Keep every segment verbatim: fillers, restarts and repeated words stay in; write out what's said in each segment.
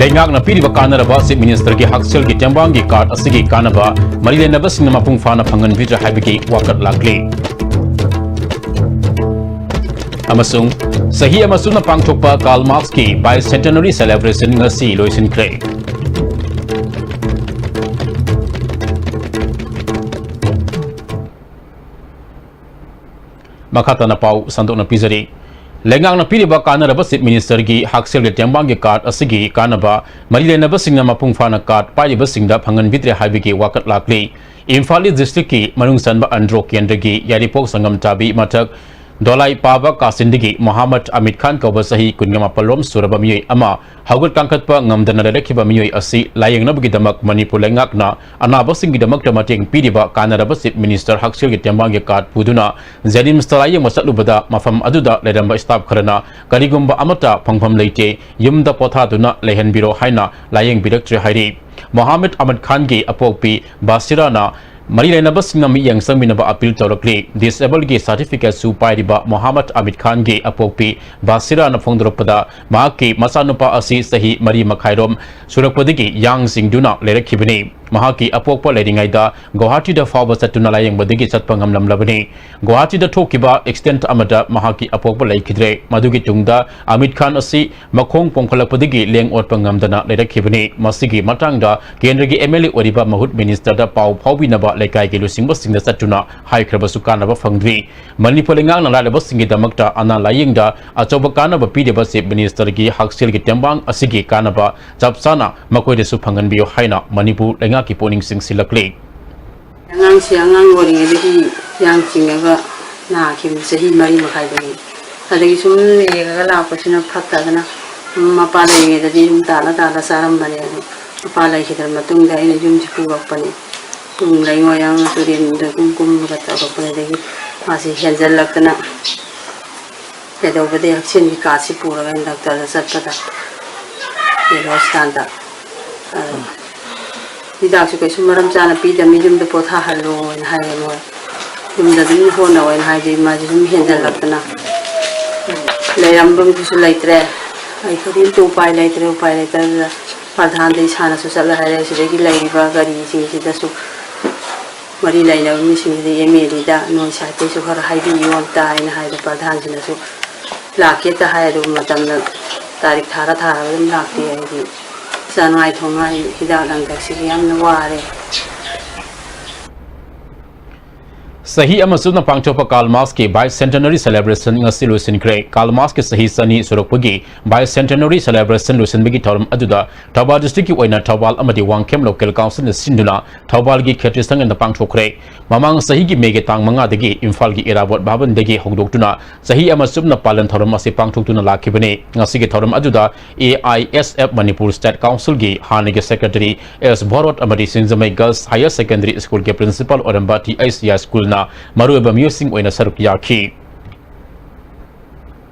ꯂꯩꯉꯥꯛꯅ ꯄꯤꯔꯤꯕ ꯀꯥꯟꯅꯔꯕ Chief Ministerꯒꯤ ꯍꯛꯁꯦꯜꯒꯤ ꯇꯦꯡꯕꯥꯡꯒꯤ card ꯑꯁꯤꯒꯤ ꯀꯥꯟꯅꯕ ꯃꯔꯤ ꯂꯩꯅꯕꯁꯤꯡꯅ ꯃꯄꯨꯡ ꯐꯥꯅ ꯐꯪꯍꯟꯕꯤꯗ꯭ꯔꯦ ꯍꯥꯏꯕꯒꯤ ꯋꯥꯀꯠ ꯂꯥꯛꯂꯤ꯫ ꯑꯃꯁꯨꯡ ꯆꯍꯤ ꯑꯃ ꯆꯨꯞꯅ ꯄꯥꯡꯊꯣꯛꯄ Karl Marxꯀꯤ Bicentenary Celebration ꯉꯁꯤ ꯂꯣꯏꯁꯤꯟꯈ꯭ꯔꯦ꯫ ꯃꯈꯥ ꯇꯥꯅ ꯄꯥꯎ ꯁꯟꯗꯣꯛꯅ ꯄꯤꯖꯔꯤ꯫ ꯂꯩꯉꯥꯛꯅ ꯄꯤꯔꯤꯕ ꯀꯥꯟꯅꯔꯕ Chief Ministerꯒꯤ ꯍꯛꯁꯦꯜꯒꯤ ꯇꯦꯡꯕꯥꯡꯒꯤ card ꯑꯁꯤꯒꯤ ꯀꯥꯟꯅꯕ ꯃꯔꯤ ꯂꯩꯅꯕꯁꯤꯡꯅ ꯃꯄꯨꯡ ꯐꯥꯅ card ꯄꯥꯏꯔꯤꯕꯁꯤꯡꯗ ꯐꯪꯍꯟꯕꯤꯗ꯭ꯔꯦ ꯍꯥꯏꯕꯒꯤ ꯋꯥꯀꯠ ꯂꯥꯛꯂꯤ꯫ ꯏꯝꯐꯥꯜ East Districtꯀꯤ ꯃꯅꯨꯡ ꯆꯟꯕ ꯑꯟꯗ꯭ꯔꯣ ꯀꯦꯟꯗ꯭ꯔꯒꯤ ꯌꯥꯏꯔꯤꯄꯣꯛ ꯁꯪꯒꯝ ꯆꯥꯕꯤ ꯃꯊꯛ ꯗꯣꯂꯥꯏ ꯄꯥꯕ ꯀꯥꯆꯤꯟꯗꯒꯤ ꯃꯣꯍꯥꯃꯠ ꯑꯃꯤꯠ ꯈꯥꯟ ꯀꯧꯕ ꯆꯍꯤ ꯀꯨꯟꯒ ꯃꯥꯄꯜ ꯔꯣꯝ ꯁꯨꯔꯕ ꯃꯤꯑꯣꯏ ꯑꯃ ꯍꯧꯒꯠ ꯀꯥꯡꯈꯠꯄ ꯉꯝꯗꯅ ꯂꯩꯔꯛꯈꯤꯕ ꯃꯤꯑꯣꯏ ꯑꯁꯤ ꯂꯥꯌꯦꯡꯅꯕꯒꯤꯗꯃꯛ ꯃꯅꯤꯄꯨꯔ ꯂꯩꯉꯥꯛꯅ ꯑꯅꯥꯕꯁꯤꯡꯒꯤꯗꯃꯛꯇ ꯃꯇꯦꯡ ꯄꯤꯔꯤꯕ ꯀꯥꯟꯅꯔꯕ Chief Minister ꯍꯛꯁꯦꯜꯒꯤ ꯇꯦꯡꯕꯥꯡꯒꯤ card ꯄꯨꯗꯨꯅ JNIMSꯇ ꯂꯥꯌꯦꯡꯕ ꯆꯠꯂꯨꯕꯗ ꯃꯐꯝ ꯑꯗꯨꯗ ꯂꯩꯔꯝꯕ staff ꯈꯔꯅ ꯀꯔꯤꯒꯨꯝꯕ ꯑꯃꯠꯇ ꯐꯪꯐꯝ ꯂꯩꯇꯦ, ꯌꯨꯝꯗ ꯄꯣꯊꯥꯗꯨꯅ ꯂꯩꯍꯟꯕꯤꯔꯣ ꯍꯥꯏꯅ ꯂꯥꯌꯦꯡꯕꯤꯔꯛꯇ꯭ꯔꯦ ꯍꯥꯏꯔꯤ꯫ ꯃꯣꯍꯥꯃꯠ ꯑꯃꯤꯠ ꯈꯥꯟꯒꯤ ꯑꯄꯣꯛꯄꯤ ꯕꯥꯁꯤꯔꯥꯅ ꯃꯔꯤ ꯂꯩꯅꯕꯁꯤꯡꯅ ꯃꯤꯠꯌꯦꯡ ꯆꯪꯃꯤꯟꯅꯕ appeal ꯇꯧꯔꯛꯂꯤ꯫ Disableꯒꯤ certificateꯁꯨ ꯄꯥꯏꯔꯤꯕ ꯃꯣꯍꯥꯃꯠ ꯑꯃꯤꯠ ꯈꯥꯟꯒꯤ ꯑꯄꯣꯛꯄꯤ ꯕꯥꯁꯤꯔꯥꯅ ꯐꯣꯡꯗꯣꯔꯛꯄꯗ, ꯃꯍꯥꯛꯀꯤ ꯃꯆꯥꯅꯨꯄꯥ ꯑꯁꯤ ꯆꯍꯤ ꯃꯔꯤ ꯃꯈꯥꯏꯔꯣꯝ ꯁꯨꯔꯛꯄꯗꯒꯤ ꯌꯥꯡ ꯆꯤꯡꯗꯨꯅ ꯂꯩꯔꯛꯈꯤꯕꯅꯤ꯫ ꯃꯍꯥꯛꯀꯤ ꯑꯄꯣꯛꯄ ꯂꯩꯔꯤꯉꯩꯗ ꯒꯨꯋꯥꯍꯥꯇꯤꯗ ꯐꯥꯎꯕ ꯆꯠꯇꯨꯅ ꯂꯥꯌꯦꯡꯕꯗꯒꯤ ꯆꯠꯄ ꯉꯝꯂꯝꯂꯕꯅꯤ꯫ ꯒꯨꯋꯥꯍꯥꯇꯤꯗ ꯊꯣꯛꯈꯤꯕ accident ꯑꯃꯗ ꯃꯍꯥꯛꯀꯤ ꯑꯄꯣꯛꯄ ꯂꯩꯈꯤꯗ꯭ꯔꯦ꯫ ꯃꯗꯨꯒꯤ ꯇꯨꯡꯗ ꯑꯃꯤꯠ ꯈꯥꯟ ꯑꯁꯤ ꯃꯈꯣꯡ ꯄꯣꯝꯈꯠꯂꯛꯄꯗꯒꯤ ꯂꯦꯡ ꯑꯣꯠꯄ ꯉꯝꯗꯅ ꯂꯩꯔꯛꯈꯤꯕꯅꯤ꯫ ꯃꯁꯤꯒꯤ ꯃꯇꯥꯡꯗ ꯀꯦꯟꯗ꯭ꯔꯒꯤ MLA ꯑꯣꯏꯔꯤꯕ ꯃꯍꯨꯠ Ministerꯗ ꯄꯥꯎ ꯐꯥꯎꯕꯤꯅꯕ ꯂꯩꯀꯥꯏꯒꯤ ꯂꯨꯆꯤꯡꯕꯁꯤꯡꯗ ꯆꯠꯇꯨꯅ ꯍꯥꯏꯈ꯭ꯔꯕꯁꯨ ꯀꯥꯟꯅꯕ ꯐꯪꯗ꯭ꯔꯤ꯫ ꯃꯅꯤꯄꯨꯔ ꯂꯩꯉꯥꯛꯅ ꯂꯥꯏꯔꯕꯁꯤꯡꯒꯤꯗꯃꯛꯇ ꯑꯅꯥ ꯂꯥꯌꯦꯡꯗ ꯑꯆꯧꯕ ꯀꯥꯟꯅꯕ ꯄꯤꯔꯤꯕ Chief Ministerꯒꯤ ꯍꯛꯁꯦꯜꯒꯤ ꯇꯦꯡꯕꯥꯡ ꯑꯁꯤꯒꯤ ꯀꯥꯟꯅꯕ ꯆꯞ ꯆꯥꯅ ꯃꯈꯣꯏꯗꯁꯨ ꯐꯪꯍꯟꯕꯤꯌꯨ ꯍꯥꯏꯅ ꯃꯅꯤꯄꯨꯔ ꯂꯩꯉꯥꯛꯀꯤ ꯄꯨꯛꯅꯤꯡ ꯆꯤꯡꯁꯤꯜꯂꯛꯂꯤ꯫ ꯑꯉꯥꯡꯁꯦ ꯑꯉꯥꯡ ꯑꯣꯏꯔꯤꯉꯩꯗꯒꯤ ꯌꯥꯡ ꯆꯤꯡꯉꯒ ꯅꯥꯈꯤꯕꯅꯤ, ꯆꯍꯤ ꯃꯔꯤ ꯃꯈꯥꯏꯗꯒꯤ꯫ ꯑꯗꯒꯤ ꯁꯨꯝ ꯌꯦꯡꯉꯒ ꯂꯥꯛꯄꯁꯤꯅ ꯐꯠꯇꯗꯅ, ꯃꯄꯥ ꯂꯩꯔꯤꯉꯩꯗꯗꯤ ꯁꯨꯝ ꯇꯥꯜꯂ ꯇꯥꯜꯂ ꯆꯥꯔꯝꯕꯅꯦ꯫ ꯑꯗꯨ ꯃꯄꯥ ꯂꯩꯈꯤꯗ꯭ꯔ ꯃꯇꯨꯡꯗ ꯑꯩꯅ ꯌꯨꯝꯁꯤ ꯄꯨꯔꯛꯄꯅꯤ꯫ ꯁꯨꯝ ꯂꯩꯉꯣꯏ ꯌꯥꯝꯅ ꯇꯨꯔꯦꯟꯗ ꯀꯨꯝ ꯀꯨꯝꯃꯒ ꯇꯧꯔꯛꯄꯅꯤ꯫ ꯑꯗꯒꯤ ꯃꯥꯁꯤ ꯍꯦꯟꯖꯜꯂꯛꯇꯅ ꯀꯩꯗꯧꯕꯗꯒꯤ ꯍꯛꯁꯦꯜꯒꯤ cardꯁꯤ ꯄꯨꯔꯒ ꯑꯩꯅ doctorꯗ ꯆꯠꯄꯗ, ꯌꯦꯜꯂꯣ ꯍꯣꯁꯄꯤꯇꯥꯜꯗ, ꯑꯗꯣ ꯍꯤꯗꯥꯛꯁꯨ ꯀꯩꯁꯨ ꯃꯔꯝ ꯆꯥꯅ ꯄꯤꯗꯕꯅꯤ, ꯌꯨꯝꯗ ꯄꯣꯊꯥꯍꯜꯂꯣꯅ ꯍꯥꯏꯌꯦ ꯃꯣꯏ꯫ ꯌꯨꯝꯗ ꯑꯗꯨꯝ ꯍꯣꯠꯅꯧꯅ ꯍꯥꯏꯗꯤ ꯃꯥꯁꯦ ꯑꯗꯨꯝ ꯍꯦꯟꯖꯜꯂꯛꯇꯅ ꯂꯩꯔꯝꯐꯝꯁꯨ ꯂꯩꯇ꯭ꯔꯦ꯫ ꯑꯩ ꯀꯔꯤꯝꯇ ꯎꯄꯥꯏ ꯂꯩꯇ꯭ꯔꯦ꯫ ꯎꯄꯥꯏ ꯂꯩꯇꯗꯅ ꯄ꯭ꯔꯙꯥꯟꯗ ꯏꯁꯥꯅꯁꯨ ꯆꯠꯂ ꯍꯥꯏꯔꯦ꯫ ꯁꯤꯗꯒꯤ ꯂꯩꯔꯤꯕ ꯒꯥꯔꯤꯁꯤꯡꯁꯤꯗꯁꯨ, ꯃꯔꯤ ꯂꯩꯅꯕ ꯃꯤꯁꯤꯡꯁꯤꯗ, ꯑꯦꯝ ꯑꯦꯜ ꯑꯦꯗ, ꯅꯣꯏ ꯁꯥꯏꯠꯇꯩꯁꯨ ꯈꯔ ꯍꯥꯏꯕꯤꯌꯨ ꯑꯝꯇ ꯍꯥꯏꯅ ꯍꯥꯏꯕ꯫ ꯄ꯭ꯔꯙꯥꯟꯁꯤꯅꯁꯨ ꯂꯥꯛꯀꯦꯇ ꯍꯥꯏ, ꯑꯗꯨꯒ ꯃꯇꯝꯅ ꯇꯥꯔꯤꯛ ꯊꯥꯔ ꯊꯥꯔꯒ ꯑꯗꯨꯝ ꯂꯥꯛꯇꯦ꯫ ꯍꯥꯏꯗꯤ ꯆꯥꯅꯉꯥꯏ ꯊꯣꯡꯉꯥꯏ ꯍꯤꯗꯥꯛ ꯂꯥꯡꯊꯛꯁꯤꯒꯤ ꯌꯥꯝꯅ ꯋꯥꯔꯦ꯫ ꯆꯍꯤ ꯑꯃ ꯆꯨꯞꯅ ꯄꯥꯡꯊꯣꯛꯄ ꯀꯥꯔꯜ ꯃꯥꯔꯛꯁꯀꯤ Bicentenary Celebration ꯉꯁꯤ ꯂꯣꯏꯁꯤꯟꯈ꯭ꯔꯦ꯫ ꯀꯥꯔꯜ ꯃꯥꯔꯛꯁꯀꯤ ꯆꯍꯤ ꯆꯅꯤ ꯁꯨꯔꯛꯄꯒꯤ Bicentenary Celebration ꯂꯣꯏꯁꯤꯟꯕꯒꯤ ꯊꯧꯔꯝ ꯑꯗꯨꯗ ꯊꯧꯕꯥꯜ district ꯀꯤ ꯑꯣꯏꯅ ꯊꯧꯕꯥꯜ ꯑꯃꯗꯤ ꯋꯥꯡꯈꯦꯝ local council ꯅ ꯁꯤꯟꯗꯨꯅ ꯊꯧꯕꯥꯜꯒꯤ ꯈꯦꯇ꯭ꯔꯤ ꯁꯪꯒꯟꯗ ꯄꯥꯡꯊꯣꯛꯈ꯭ꯔꯦ꯫ ꯃꯃꯥꯡ ꯆꯍꯤꯒꯤ May ꯒꯤ ꯇꯥꯡ ꯃꯉꯥꯗꯒꯤ ꯏꯝꯐꯥꯜꯒꯤ ꯏꯔꯥꯕꯣꯠ ꯚꯕꯟꯗꯒꯤ ꯍꯧꯗꯣꯛꯇꯨꯅ ꯆꯍꯤ ꯑꯃ ꯆꯨꯞꯅ ꯄꯥꯂꯟ ꯊꯧꯔꯝ ꯑꯁꯤ ꯄꯥꯡꯊꯣꯛꯇꯨꯅ ꯂꯥꯛꯈꯤꯕꯅꯤ꯫ ꯉꯁꯤꯒꯤ ꯊꯧꯔꯝ ꯑꯗꯨꯗ A I S F Manipur State Council ꯒꯤ ꯍꯥꯟꯅꯒꯤ secretary ꯑꯦꯁ ꯚꯣꯔꯣꯠ ꯑꯃꯗꯤ ꯁꯤꯡꯖꯃꯩ Girls Higher Secondary School ꯒꯤ principal ꯑꯣꯏꯔꯝꯕ T I C High School ꯅ ꯃꯔꯨꯑꯣꯏꯕ ꯃꯤꯑꯣꯏꯁꯤꯡ ꯑꯣꯏꯅ ꯁꯔꯨꯛ ꯌꯥꯈꯤ꯫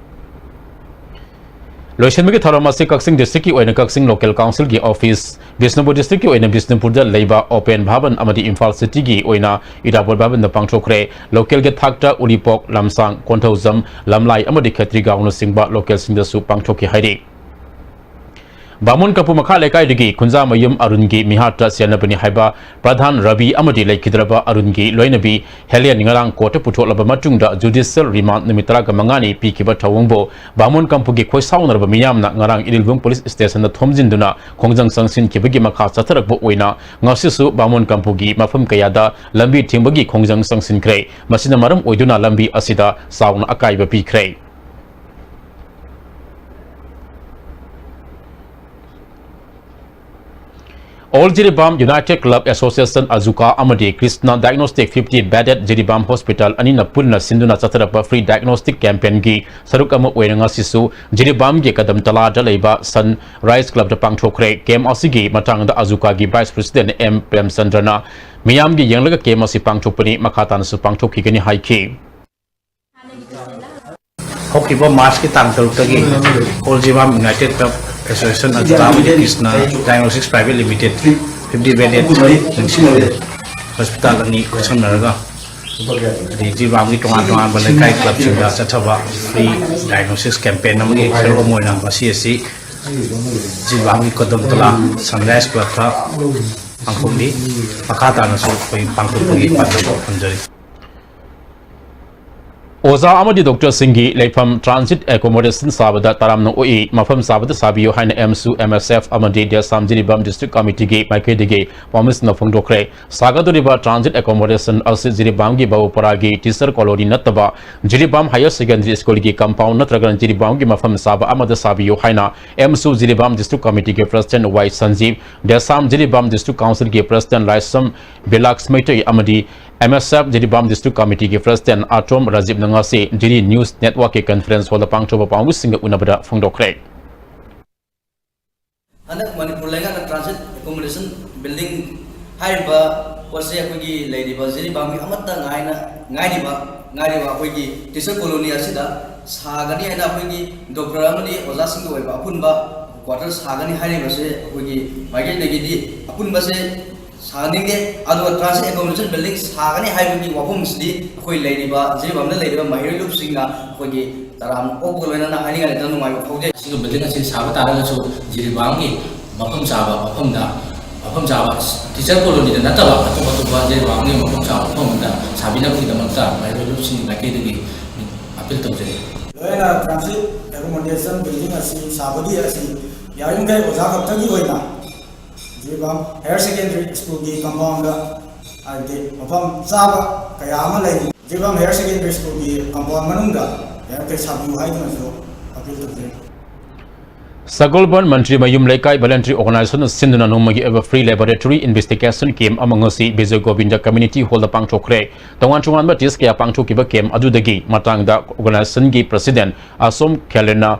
ꯂꯣꯏꯁꯤꯟꯕꯒꯤ ꯊꯧꯔꯝ ꯑꯁꯤ ꯀꯛꯆꯤꯡ district ꯀꯤ ꯑꯣꯏꯅ ꯀꯛꯆꯤꯡ local council ꯒꯤ office, ꯕꯤꯁꯅꯨꯄꯨꯔ district ꯀꯤ ꯑꯣꯏꯅ ꯕꯤꯁꯅꯨꯄꯨꯔꯗ ꯂꯩꯕ ꯑꯣꯄꯦꯟ ꯚꯕꯟ ꯑꯃꯗꯤ ꯏꯝꯐꯥꯜ city ꯒꯤ ꯑꯣꯏꯅ ꯏꯔꯥꯕꯣꯠ ꯚꯕꯟꯗ ꯄꯥꯡꯊꯣꯛꯈ꯭ꯔꯦ꯫ Local ꯒꯤ ꯊꯥꯛꯇ ꯎꯔꯤꯄꯣꯛ, ꯂꯝꯁꯥꯡ, ꯀꯣꯟꯊꯧꯖꯝ, ꯂꯝꯂꯥꯏ ꯑꯃꯗꯤ ꯈꯦꯇ꯭ꯔꯤꯒꯥꯎꯅꯆꯤꯡꯕ local ꯁꯤꯡꯗꯁꯨ ꯄꯥꯡꯊꯣꯛꯈꯤ ꯍꯥꯏꯔꯤ꯫ ꯕꯥꯃꯣꯟ ꯀꯝꯄꯨ ꯃꯈꯥ ꯂꯩꯀꯥꯏꯗꯒꯤ ꯈꯨꯟꯖꯥꯃꯌꯨꯝ ꯑꯔꯨꯟꯒꯤ ꯃꯤꯍꯥꯠꯇ ꯆꯦꯟꯅꯕꯅꯤ ꯍꯥꯏꯕ ꯄ꯭ꯔꯙꯥꯟ ꯔꯕꯤ ꯑꯃꯗꯤ ꯂꯩꯈꯤꯗ꯭ꯔꯕ ꯑꯔꯨꯟꯒꯤ ꯂꯣꯏꯅꯕꯤ ꯍꯦꯂꯦꯟ ꯉꯔꯥꯡ court ꯇ ꯄꯨꯊꯣꯛꯂꯕ ꯃꯇꯨꯡꯗ judicial remand ꯅꯨꯃꯤꯠ ꯇꯔꯥꯒ ꯃꯉꯥꯅꯤ ꯄꯤꯈꯤꯕ ꯊꯧꯑꯣꯡꯕꯨ ꯕꯥꯃꯣꯟ ꯀꯝꯄꯨꯒꯤ ꯈꯣꯏꯁꯥꯎꯅꯔꯕ ꯃꯤꯌꯥꯝꯅ ꯉꯔꯥꯡ ꯏꯔꯤꯜꯕꯨꯡ police station ꯗ ꯊꯣꯝꯖꯤꯟꯗꯨꯅ ꯈꯣꯡꯖꯪ ꯆꯪꯁꯤꯟꯈꯤꯕꯒꯤ ꯃꯈꯥ ꯆꯠꯊꯔꯛꯄ ꯑꯣꯏꯅ ꯉꯁꯤꯁꯨ ꯕꯥꯃꯣꯟ ꯀꯝꯄꯨꯒꯤ ꯃꯐꯝ ꯀꯌꯥꯗ ꯂꯝꯕꯤ ꯊꯤꯡꯕꯒꯤ ꯈꯣꯡꯖꯪ ꯆꯪꯁꯤꯟꯈ꯭ꯔꯦ꯫ ꯃꯁꯤꯅ ꯃꯔꯝ ꯑꯣꯏꯗꯨꯅ ꯂꯝꯕꯤ ꯑꯁꯤꯗ ꯆꯥꯎꯅ ꯑꯀꯥꯏꯕ ꯄꯤꯈ꯭ꯔꯦ꯫ All Jiribam United Club Association, ꯑꯖꯨꯀꯥ, ꯑꯃꯗꯤ Krishna Diagnostic fifty Bedded Jiribam Hospital ꯑꯅꯤꯅ ꯄꯨꯟꯅ ꯁꯤꯟꯗꯨꯅ ꯆꯠꯊꯔꯛꯄ free diagnostic campaign ꯒꯤ ꯁꯔꯨꯛ ꯑꯃ ꯑꯣꯏꯅ ꯉꯁꯤꯁꯨ ꯖꯤꯔꯤꯕꯥꯝꯒꯤ ꯀꯗꯝ ꯇꯂꯥꯗ ꯂꯩꯕ Sunrise Club ꯇ ꯄꯥꯡꯊꯣꯛꯈ꯭ꯔꯦ꯫ Camp ꯑꯁꯤꯒꯤ ꯃꯇꯥꯡꯗ ꯑꯖꯨꯀꯥꯒꯤ Vice President ꯑꯦꯝ ꯄ꯭ꯔꯦꯝꯆꯟꯗ꯭ꯔꯅ ꯃꯤꯌꯥꯝꯒꯤ ꯌꯦꯡꯂꯒ camp ꯑꯁꯤ ꯄꯥꯡꯊꯣꯛꯄꯅꯤ, ꯃꯈꯥ ꯇꯥꯅꯁꯨ ꯄꯥꯡꯊꯣꯛꯈꯤꯒꯅꯤ ꯍꯥꯏꯈꯤ꯫ ꯍꯧꯈꯤꯕ ꯃꯥꯔꯆꯀꯤ ꯇꯥꯡ ꯇꯔꯨꯛꯇꯒꯤ All Jiribam United Club Association ꯑꯖꯨꯀꯥ ꯑꯃꯗꯤ Krishna Diagnostics Private Limited fifty bedded hospital ꯑꯅꯤ ꯈꯨꯠꯁꯝꯅꯔꯒ ꯑꯗꯩ ꯖꯤꯔꯤꯕꯥꯝꯒꯤ ꯇꯣꯉꯥꯟ ꯇꯣꯉꯥꯟꯕ ꯂꯩꯀꯥꯏ ꯀ꯭ꯂꯕꯁꯤꯡꯗ ꯆꯠꯊꯕ free diagnosis campaign ꯑꯃꯒꯤ ꯁꯔꯨꯛ ꯑꯃ ꯑꯣꯏꯅ ꯉꯁꯤ ꯑꯁꯤ ꯖꯤꯔꯤꯕꯥꯝꯒꯤ ꯀꯣꯗꯝꯇꯂꯥ Sunrise Clubꯇ ꯄꯥꯡꯊꯣꯛꯂꯤ꯫ ꯃꯈꯥ ꯇꯥꯅꯁꯨ ꯑꯩꯈꯣꯏ ꯄꯥꯡꯊꯣꯛꯄꯒꯤ ꯄꯥꯟꯗꯝ ꯊꯝꯖꯔꯤ꯫ ꯑꯣꯖꯥ ꯑꯃꯗꯤ ꯗꯣꯛꯇꯔꯁꯤꯡꯒꯤ ꯂꯩꯐꯝ transit accommodation ꯁꯥꯕꯗ ꯇꯔꯥꯝꯅ ꯑꯣꯛꯏ, ꯃꯐꯝ ꯆꯥꯕꯗ ꯁꯥꯕꯤꯌꯨ ꯍꯥꯏꯅ ꯑꯦꯝꯁꯨ, ꯑꯦꯝ ꯑꯦꯁ ꯑꯦꯐ ꯑꯃꯗꯤ ꯗꯦꯁꯥꯝ ꯖꯤꯔꯤꯕꯥꯝ district committeeꯒꯤ ꯃꯥꯏꯀꯩꯗꯒꯤ ꯄꯥꯎꯃꯤꯁꯤꯡꯅ ꯐꯣꯡꯗꯣꯛꯈ꯭ꯔꯦ꯫ ꯁꯥꯒꯗꯧꯔꯤꯕ transit accommodation ꯑꯁꯤ ꯖꯤꯔꯤꯕꯥꯝꯒꯤ ꯕꯥꯕꯨꯄꯥꯔꯥꯒꯤ teacher colony ꯅꯠꯇꯕ ꯖꯤꯔꯤꯕꯥꯝ higher secondary schoolꯒꯤ compound ꯅꯠꯇ꯭ꯔꯒꯅ ꯖꯤꯔꯤꯕꯥꯝꯒꯤ ꯃꯐꯝ ꯆꯥꯕ ꯑꯃꯗ ꯁꯥꯕꯤꯌꯨ ꯍꯥꯏꯅ ꯑꯦꯝꯁꯨ ꯖꯤꯔꯤꯕꯥꯝ district committeeꯒꯤ president ꯋꯥꯏ ꯁꯟꯖꯤꯞ, ꯗꯦꯁꯥꯝ ꯖꯤꯔꯤꯕꯥꯝ district councilꯒꯤ president ꯂꯥꯏꯁ꯭ꯔꯝ ꯕꯤꯂꯥꯛꯁ ꯃꯩꯇꯩ ꯑꯃꯗꯤ ꯑꯦꯝ ꯑꯦꯁ ꯑꯦꯐ ꯖꯤꯔꯤꯕꯥꯝ district committeeꯒꯤ president ꯑꯇꯣꯝ ꯔꯥꯖꯤꯞꯅ ꯉꯁꯤ ꯖꯤꯔꯤ news networkꯀꯤ conference hallꯗ ꯄꯥꯡꯊꯣꯛꯄ ꯄꯥꯎꯃꯤꯁꯤꯡꯒ ꯎꯅꯕꯗ ꯐꯣꯡꯗꯣꯛꯈ꯭ꯔꯦ꯫ ꯍꯟꯗꯛ ꯃꯅꯤꯄꯨꯔ ꯂꯩꯉꯥꯛꯅ transit accommodation building ꯍꯥꯏꯔꯤꯕ ꯄꯣꯠꯁꯦ ꯑꯩꯈꯣꯏꯒꯤ ꯂꯩꯔꯤꯕ ꯖꯤꯔꯤꯕꯥꯝꯒꯤ ꯑꯃꯠꯇ ꯉꯥꯏꯅ ꯉꯥꯏꯔꯤꯕ ꯉꯥꯏꯔꯤꯕ ꯑꯩꯈꯣꯏꯒꯤ teacher colony ꯑꯁꯤꯗ ꯁꯥꯒꯅꯤ ꯍꯥꯏꯅ ꯑꯩꯈꯣꯏꯒꯤ ꯗꯣꯛꯇꯔ ꯑꯃꯗꯤ ꯑꯣꯖꯥꯁꯤꯡꯒꯤ ꯑꯣꯏꯕ ꯑꯄꯨꯟꯕ quarter ꯁꯥꯒꯅꯤ ꯍꯥꯏꯔꯤꯕꯁꯦ ꯑꯩꯈꯣꯏꯒꯤ ꯃꯥꯏꯀꯩꯗꯒꯤꯗꯤ ꯑꯄꯨꯟꯕꯁꯦ ꯁꯥꯍꯟꯅꯤꯡꯗꯦ꯫ ꯑꯗꯨꯒ transit accommodation building ꯁꯥꯒꯅꯤ ꯍꯥꯏꯕꯒꯤ ꯋꯥꯐꯝꯁꯤꯗꯤ ꯑꯩꯈꯣꯏ ꯂꯩꯔꯤꯕ ꯖꯤꯔꯤꯕꯥꯝꯗ ꯂꯩꯔꯤꯕ ꯃꯍꯩꯔꯣꯏ ꯂꯨꯞꯁꯤꯡꯅ ꯑꯩꯈꯣꯏꯒꯤ ꯇꯔꯥꯝꯅ ꯑꯣꯛꯄꯒ ꯂꯣꯏꯅꯅ ꯍꯥꯏꯅꯤꯡꯉꯥꯏ ꯂꯩꯇꯅ ꯅꯨꯡꯉꯥꯏꯕ ꯐꯥꯎꯖꯩ꯫ ꯑꯁꯤꯒꯨꯝꯕ building ꯑꯁꯤ ꯁꯥꯕ ꯇꯥꯔꯒꯁꯨ ꯖꯤꯔꯤꯕꯥꯝꯒꯤ ꯃꯐꯝ ꯆꯥꯕ ꯃꯐꯝꯗ ꯃꯐꯝ ꯆꯥꯕ teacher colonyꯗ ꯅꯠꯇꯕ ꯑꯇꯣꯞ ꯑꯇꯣꯞꯄ ꯖꯤꯔꯤꯕꯥꯝꯒꯤ ꯃꯐꯝ ꯆꯥꯕ ꯃꯐꯝ ꯑꯃꯗ ꯁꯥꯕꯤꯅꯕꯒꯤꯗꯃꯛꯇ ꯃꯍꯩꯔꯣꯏ ꯂꯨꯞꯁꯤꯡꯒꯤ ꯃꯥꯏꯀꯩꯗꯒꯤ appeal ꯇꯧꯖꯔꯤ꯫ ꯂꯣꯏꯅ transit accommodation building ꯑꯁꯤ ꯁꯥꯕꯒꯤ ꯑꯁꯤ ꯌꯥꯔꯤꯃꯈꯩ ꯑꯣꯖꯥ ꯈꯛꯇꯒꯤ ꯑꯣꯏꯅ ꯖꯤꯔꯤꯕꯥꯝ higher secondary schoolꯒꯤ compoundꯗ ꯍꯥꯏꯕꯗꯤ ꯃꯐꯝ ꯆꯥꯕ ꯀꯌꯥ ꯑꯃ ꯂꯩꯔꯤ꯫ ꯖꯤꯔꯤꯕꯥꯝ higher secondary schoolꯒꯤ compound ꯃꯅꯨꯡꯗ ꯌꯥꯔꯤꯃꯈꯩ ꯁꯥꯕꯤꯌꯨ ꯍꯥꯏꯗꯨꯅꯁꯨ appeal ꯇꯧꯖꯔꯤ꯫ ꯁꯒꯣꯜꯕꯟ ꯃꯟꯇ꯭ꯔꯤ ꯃꯌꯨꯝ ꯂꯩꯀꯥꯏ voluntary organization ꯁꯤꯟꯗꯨꯅ ꯅꯣꯡꯃꯒꯤ ꯑꯣꯏꯕ free laboratory investigation camp ꯑꯃ ꯉꯁꯤ ꯕꯤꯖꯣꯏ ꯒꯣꯕꯤꯟꯗ community hallꯗ ꯄꯥꯡꯊꯣꯛꯈ꯭ꯔꯦ꯫ ꯇꯣꯉꯥꯟ ꯇꯣꯉꯥꯟꯕ test ꯀꯌꯥ ꯄꯥꯡꯊꯣꯛꯈꯤꯕ camp ꯑꯗꯨꯗꯒꯤ ꯃꯇꯥꯡꯗ organizationꯒꯤ president ꯑꯁꯣꯝ ꯈꯦꯂꯦꯅ